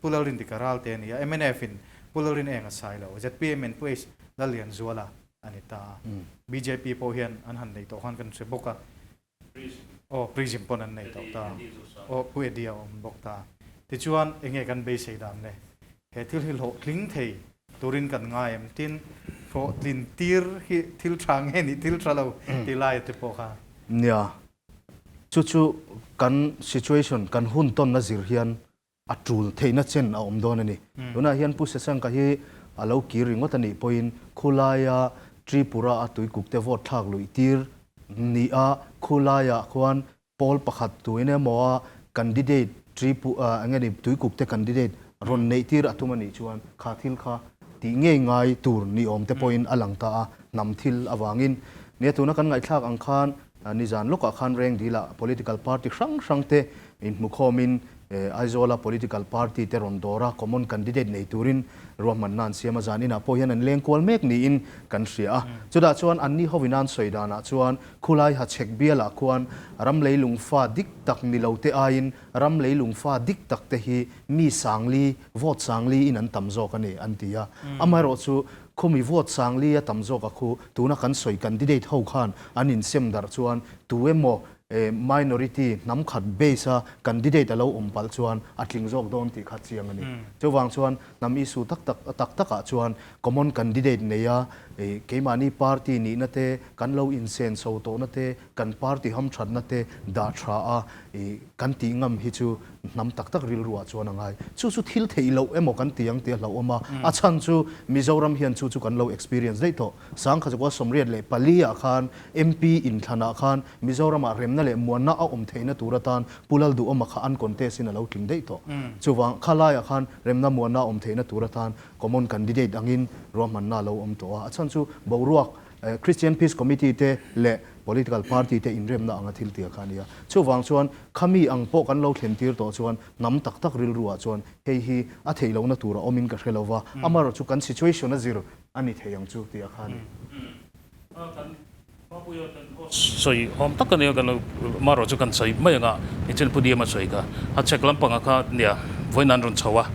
Pu Lalrindika Ralte a ni a, mnf in Pu Lalrin Eng a sai lo, zpm in Pu H Lallianzuala a ni ta a. Bjp pawh hian an han nei tawh khan kan hre bawk a. Aw Prism pawn an nei tawh ta. Aw Pu Eddie a awm bawk ta. Tichuan enge kan beisei dan le? He thil hi hlawhtling thei turin kan ngai em? Tin, hlawhtlin tir hi thil tha nge nih thil tha lo tih laia te pawh kha. Nia, chu chu kan situation, kan hun tawnna zir hian a tul theihna chen a awm dawn a ni. Tunah hian Pu Sesangka hi a lo kir ringawt a nih pawhin khulaia Tripura a tuikuk te vote thlak luih tir ni a, khulaiah khuan pawl pakhat tuin emaw a candidate Tripu eng nge ni tuikuk te candidate rawn neih tir a tum a nih chuan kha thil kha tih ngei ngai tur ni awm te pawhin a lang ta a, hnam thil avangin. Nia tuna kan ngaihthlak ang khan nizan lawkah khan Rengdila political party hrang hrang te inhmukhawmin Aizawla political party te rawn dawr a, common candidate nei turin ruahmanna an siam a, zan inah pawh hian an leng kual mek niin kan hria a. Chutah chuan anni hovin an sawi danah chuan khulai Hachhek bialah khuan ram leilung fa dik tak ni lo te aiin ram leilung fa dik tak te hi mi sangli, vote sangli in an tam zawk a ni an ti a. Amaherawh chu khumi vote sangli a tam zawk a khu tuna kan sawi candidate ho khan an insem darh chuan tu emaw. Minority hnam khat base a candidate a lo awm palh chuan a tling zawk dawn tih kha chiang a ni. Chuvang chuan hnam issue tak tak tak takah chuan common candidate nei a keimahni party nihna te, kan lo insen chho tawhna te, kan party hamthatna te dah tha a kan tih ngam hi chu hnam tak tak rilruah chuan a ngai. Chu chu thil theih loh emaw kan ti ang tih a hlauhawm a, a chhan chu Mizoram hian chu chu kan lo experience daih tawh. Sangkhazukua 84 ah khan MP inthlanah khan Mizoramah remna leh muanna a awm theihna tur atan Pu Lalduhawma kha an contest in a lo tling daih tawh. Chuvang kha laiah khan remna muanna a awm theihna tur atan common candidate angin ruahmanna a lo awm tawh a. A chhan chu boruak Christian Peace Committee te leh political party te inremna anga thil tia kha a nia. Chuvang chuan khami ang pawh kan lo thlen tir tawh chuan hnam tak tak rilruah chuan hei hi a theih lohna tur a awmin ka hre lo va, amaherawhchu kan situation a zir a ni thei ang chu tih a kha a ni. Sawi awm tak a nia kan lo marawh chu kan sawi mai anga nichin Pu Diama sawi kha a chek lampanga kha nia vawiin an rawn chho a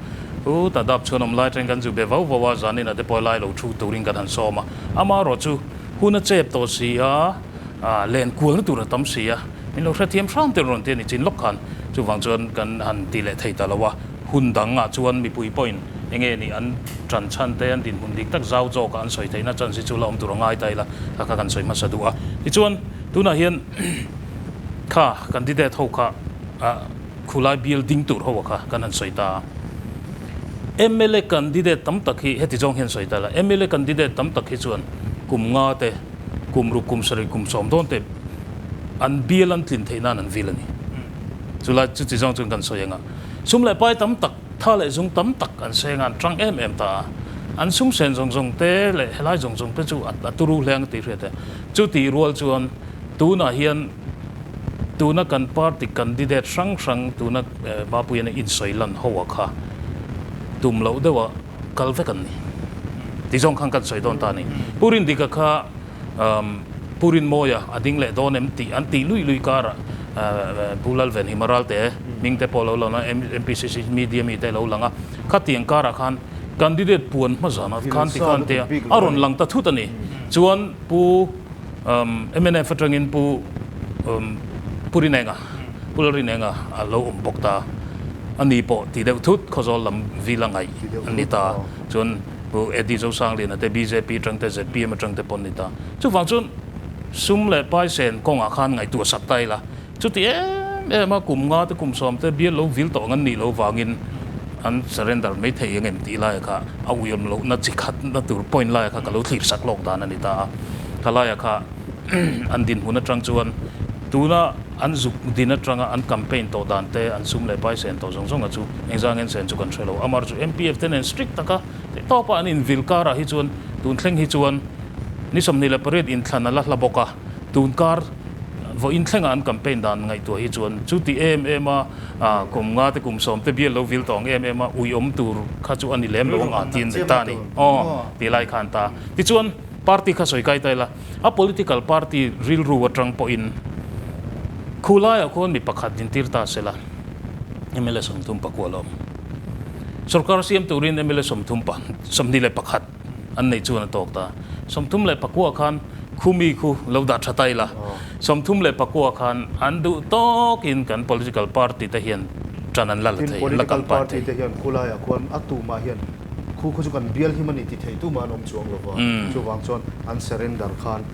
u ta dap chhuan awm lai atangin kan zu be vau vau a zanin a te pawh lai lo thu turin kan han sawm a amaherawh chu hun a chep tawh si a len kualna tur a tam si a min lo hrethiam hram te rawn ti a nichin lawk khan chuvang chuan kan han ti leh thei ta lo a hun dangah chuan mipui pawhin Enge nih an tan chhan te, an dinhmun dik tak zau zawkah an sawi theihna chance hi chu la awm tur a ngai ta ila, kha kha kan sawi hmasa duh a. Tichuan, tunah hian kha candidate ho kha khulai bial ding tur ho kha kan han sawi ta a. Mla candidate tam tak hi heti zawng hian sawi ta ila, mla candidate tam tak hi chuan kum nga te, kum ruk, kum sarih, kum sawm dawn te an bial an tlin theih nan an vil a ni. Chulai chuti zawng chuan kan sawi anga sum leh pai tam tak, Tha leh zung tam tak an seng a, an tang em em ta a. An sum sen zawng zawng te leh helai zawng zawng te chu a turu hle ang tih hriat e. Chu tih rual chuan tunah hian tuna kan party candidate hrang hrang tuna Mapuian a insawi lan ho a kha tum loh deuh a kal vek an ni. Ti zawng khan kan sawi dawn ta a ni. Pu Rindika kha Pu Rinmawia a ding leh dawn em tih an tih lui lui karah Pu Lalvenhima Ralte hming te pawh a lo lang a, MPCC media mi te a lo lang a. Khatiang karah khan candidate puan hma zanah khan ti khan tia a rawn lang ta thut a ni. Chuan Pu mnf atangin Pu Pu Rinenga, Pu Lalrinenga a lo awm bawk ta a ni pawh ti deuh thut Khawzawl lam vila ngaih a ni ta. Chuan Pu Eddie Zosangliana te bjp atang te zpm atang te pawn ni ta. Chuvang chuan sum leh paisen kawngah khan ngaihtuah sak ta ila, chuti em em a kum nga te kum sawm te bial lo vil tawh ang an nih loh vangin an surrender mai thei ang em tih laia kha a uiawm lohna chi khat na tur point laia kha ka lo thlir sak lawk dan a ni ta a. Kha laia kha an dinhmun atang chuan tuna an zuk din atanga an campaign tawh dan te an sum leh paisen tawh zawng zawnga chu engzang en sen chu kan hre lo. Amar chu MPF te nen strict taka Theih tawpa an invil karah hi chuan tun thleng hi chuan ni 28 inthlan a la hla bawk a, tun kar vawiin thlengah an campaign dan ngaihtuah hi chuan chu ti em em a kum nga te kum sawm te bial lo vil tawh ang em em a uiawm tur kha chu a ni lem lo ang a ti an ta a ni. Aw ti lai khan ta. Tichuan party kha sawi kai ta ila a political party rilru atang pawhin khu laiah khuan mi pakhat dintir ta sela mla 34 a awm. Sorkar siam turin mla 31 an neih chuan a tawk ta. 34 khan khumi khu lo dah tha ta ila, 34 khan an duh tawkin kan political party te hian tan an la la thei, an la Political party te hian khulaiah khuan a tumah hian khu khu chu kan bial him a ni ti thei tumah an awm chuang lo va, chuvang chuan an surrender khan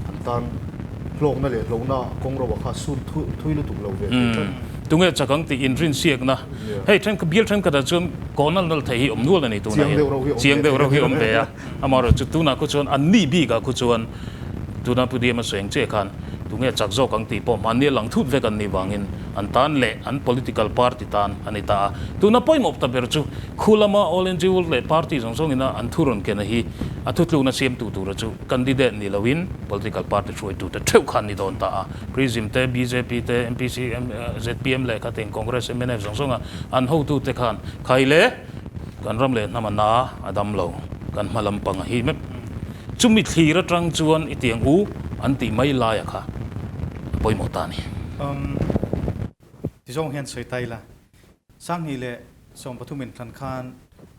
an tan hlawkna leh hlawhna kawng roa kha sut thui lutuk lo ve thei tlat. Tunge chak ang tih inrinsiakna Hei thenkhat bial thenkhatah chuan kaw nal nal thei hi awm nual a ni tunah hian. Chiang deuh reuh hi awm ve a. Amaherawhchu chu tunah khu chuan an ni bikah khu chuan tuna Pu Diama sawi ang chiah khan tunge chak zawk ang tih pawh mahni a lang thut vek an nih vangin an tan leh an political party tan a ni ta a. Tuna pawimawh ta ber chu khu lama All NGO leh party zawng zawngina an thu rawn kena hi a thutlukna siamtu tura chu candidate ni loin political party hruaitute theuh khan ni dawn ta a. Prism te, bjp te, MPC, zpm leh kha teng Congress, mnf zawng zawnga an hotute khan khai le kan ram leh hnam a na a dam lo, kan hma lam pang a hi mep. Chumi thlir atang chuan i tiang u an tih mai laia kha a pawimawh ta a ni. Umm ti zawng hian sawi ta ila, 2013 inthlan khan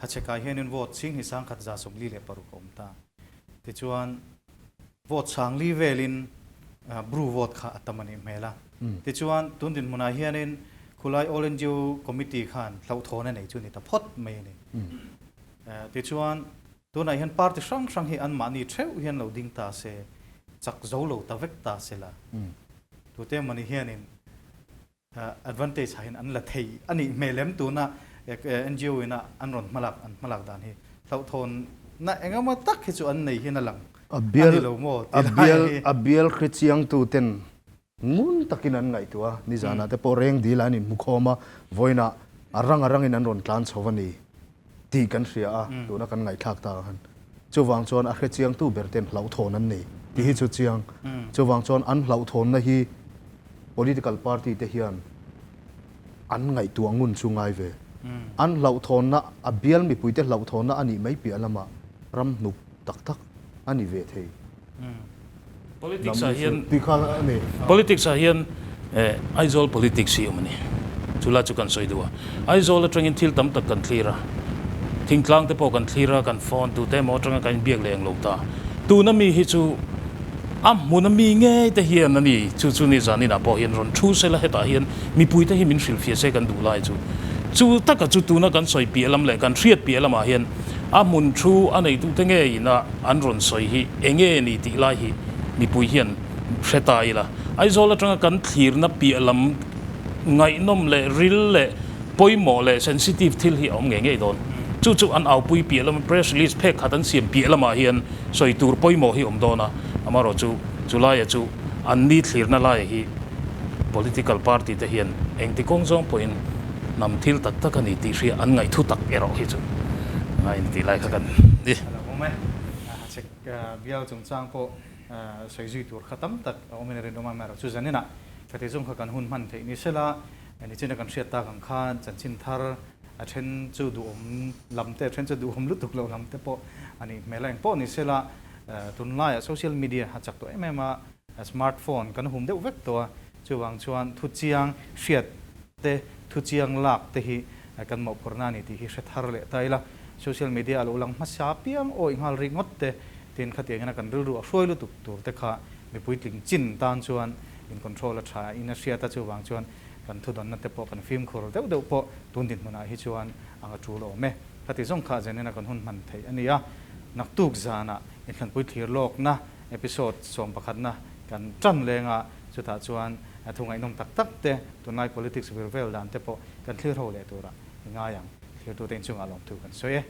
Hachhekah hianin vote 2146 a awm ta. Tichuan vote sangli velin Bru vote kha a tam a nih hmel a. Tichuan, tun dinhmunah hianin khulai All NGO Committee khan hlauhthawn a nei chu ni ta phawt mai a ni. Tichuan, tunah hian party hrang hrang hi anmahni theuh hian lo ding ta se, chak zo lo ta vek ta se la, tute emawni hianin advantage ah hian an la thei a nih hmel em tuna NGO ina an rawn hmalak an hmalak dan hi hlauhthawn na engemaw tak hi chu an nei hian a lang a ni lo maw ti lai hi. A bial hrechiang tu ten ngun takin an ngaihtuah a, nizanah te pawh reng dil an inhmu khawm a, vawiinah a rang a rangin an rawn tlan chho a ni tih kan hria a, tuna kan ngaihthlak tak ah khan chuvang chuan a hrechiang tu ber ten hlauhthawn an nei tih hi chu chiang, chuvang chuan an hlauhthawnna hi Political party te hian an ngaihtuah ngun chu ngai ve. An hlauhthawnna, a bial mipuite hlauhthawnna a nih mai piah lamah ram hnuk tak tak a ni ve thei. Politics ah hian Tih kha a ni. Politics ah hian Aizawl politics hi awm a ni. Chu lai chu kan sawi duh a. Aizawl atangin thil tam tak kan thlir a. Thingtlang te pawh kan thlir a, kan phone tute emaw atanga kan inbiak leh ang lo ta. Tuna mi hi chu A hmun a mi ngei te hian a ni, chu chu ni zaninah pawh hian rawn thu sela hetah hian mipui te hi min hrilhfiah se kan duh lai chu. Chu taka chu tuna kan sawi piah lam leh kan hriat piah lamah hian a hmun thu a neitute ngeiin a an rawn sawi hi enge ni tih lai hi mipui hian hre ta ila. Aizawl atanga kan thlirna piah lam ngaihnawm leh ril leh pawimawh leh sensitive thil hi a awm ngei ngei dawn. Chu chu an aupui piah lama press release phek khat an siam piah lamah hian sawi tur pawimawh hi awm dawn a, amaherawh chu chu laia chu an ni thlirna laia hi political party te hian engti kawng zawng pawhin hnam thil tak tak a ni tih hria an ngaihthu tak erawh hi chu a intih lai kha kan ni. A lo awm e. Hachhek bial chungchang pawh sawi zui tur kha tam tak a awmin a rinawm a, amaherawh chu zaninah khati zawng kha kan hun hman theih ni sela, Nichina kan hriat tak ang khan chanchin thar a then chu duhawm lam te, a then chu duhawm lutuk lo lam te pawh a nih hmel a. Engpawh ni sela tunlaiah social media a chak tawh em em a, smart phone kan hum deuh vek tawh a, chuvang chuan thu chiang hriat te, thu chiang lak te hi kan mawhphurhna a ni tih hi hre thar leh ta ila. Social media a lo lang hmasa piang awih nghal ringawt te, tin khatiangin a kan rilru a hruai lutuk tur te kha mipui tling chin tan chuan in control a tha in a hriat a, chuvang chuan kan thudawnna te pawh kan fimkhur deuh deuh pawh tun dinhmunah hi chuan ang a tul awm e. Khati zawng kha zenena kan hun hman theih a ni a, naktuk zanah inthlanpui thlir lawkna episode sawmpakhatna kan tan leng a, chutah chuan thu ngaihnawm tak tak te, tunlai politics vir vel dan te pawh kan thlir ho leh turah i ngai ang. Thirtute inchungah lawmthu kan sawi e.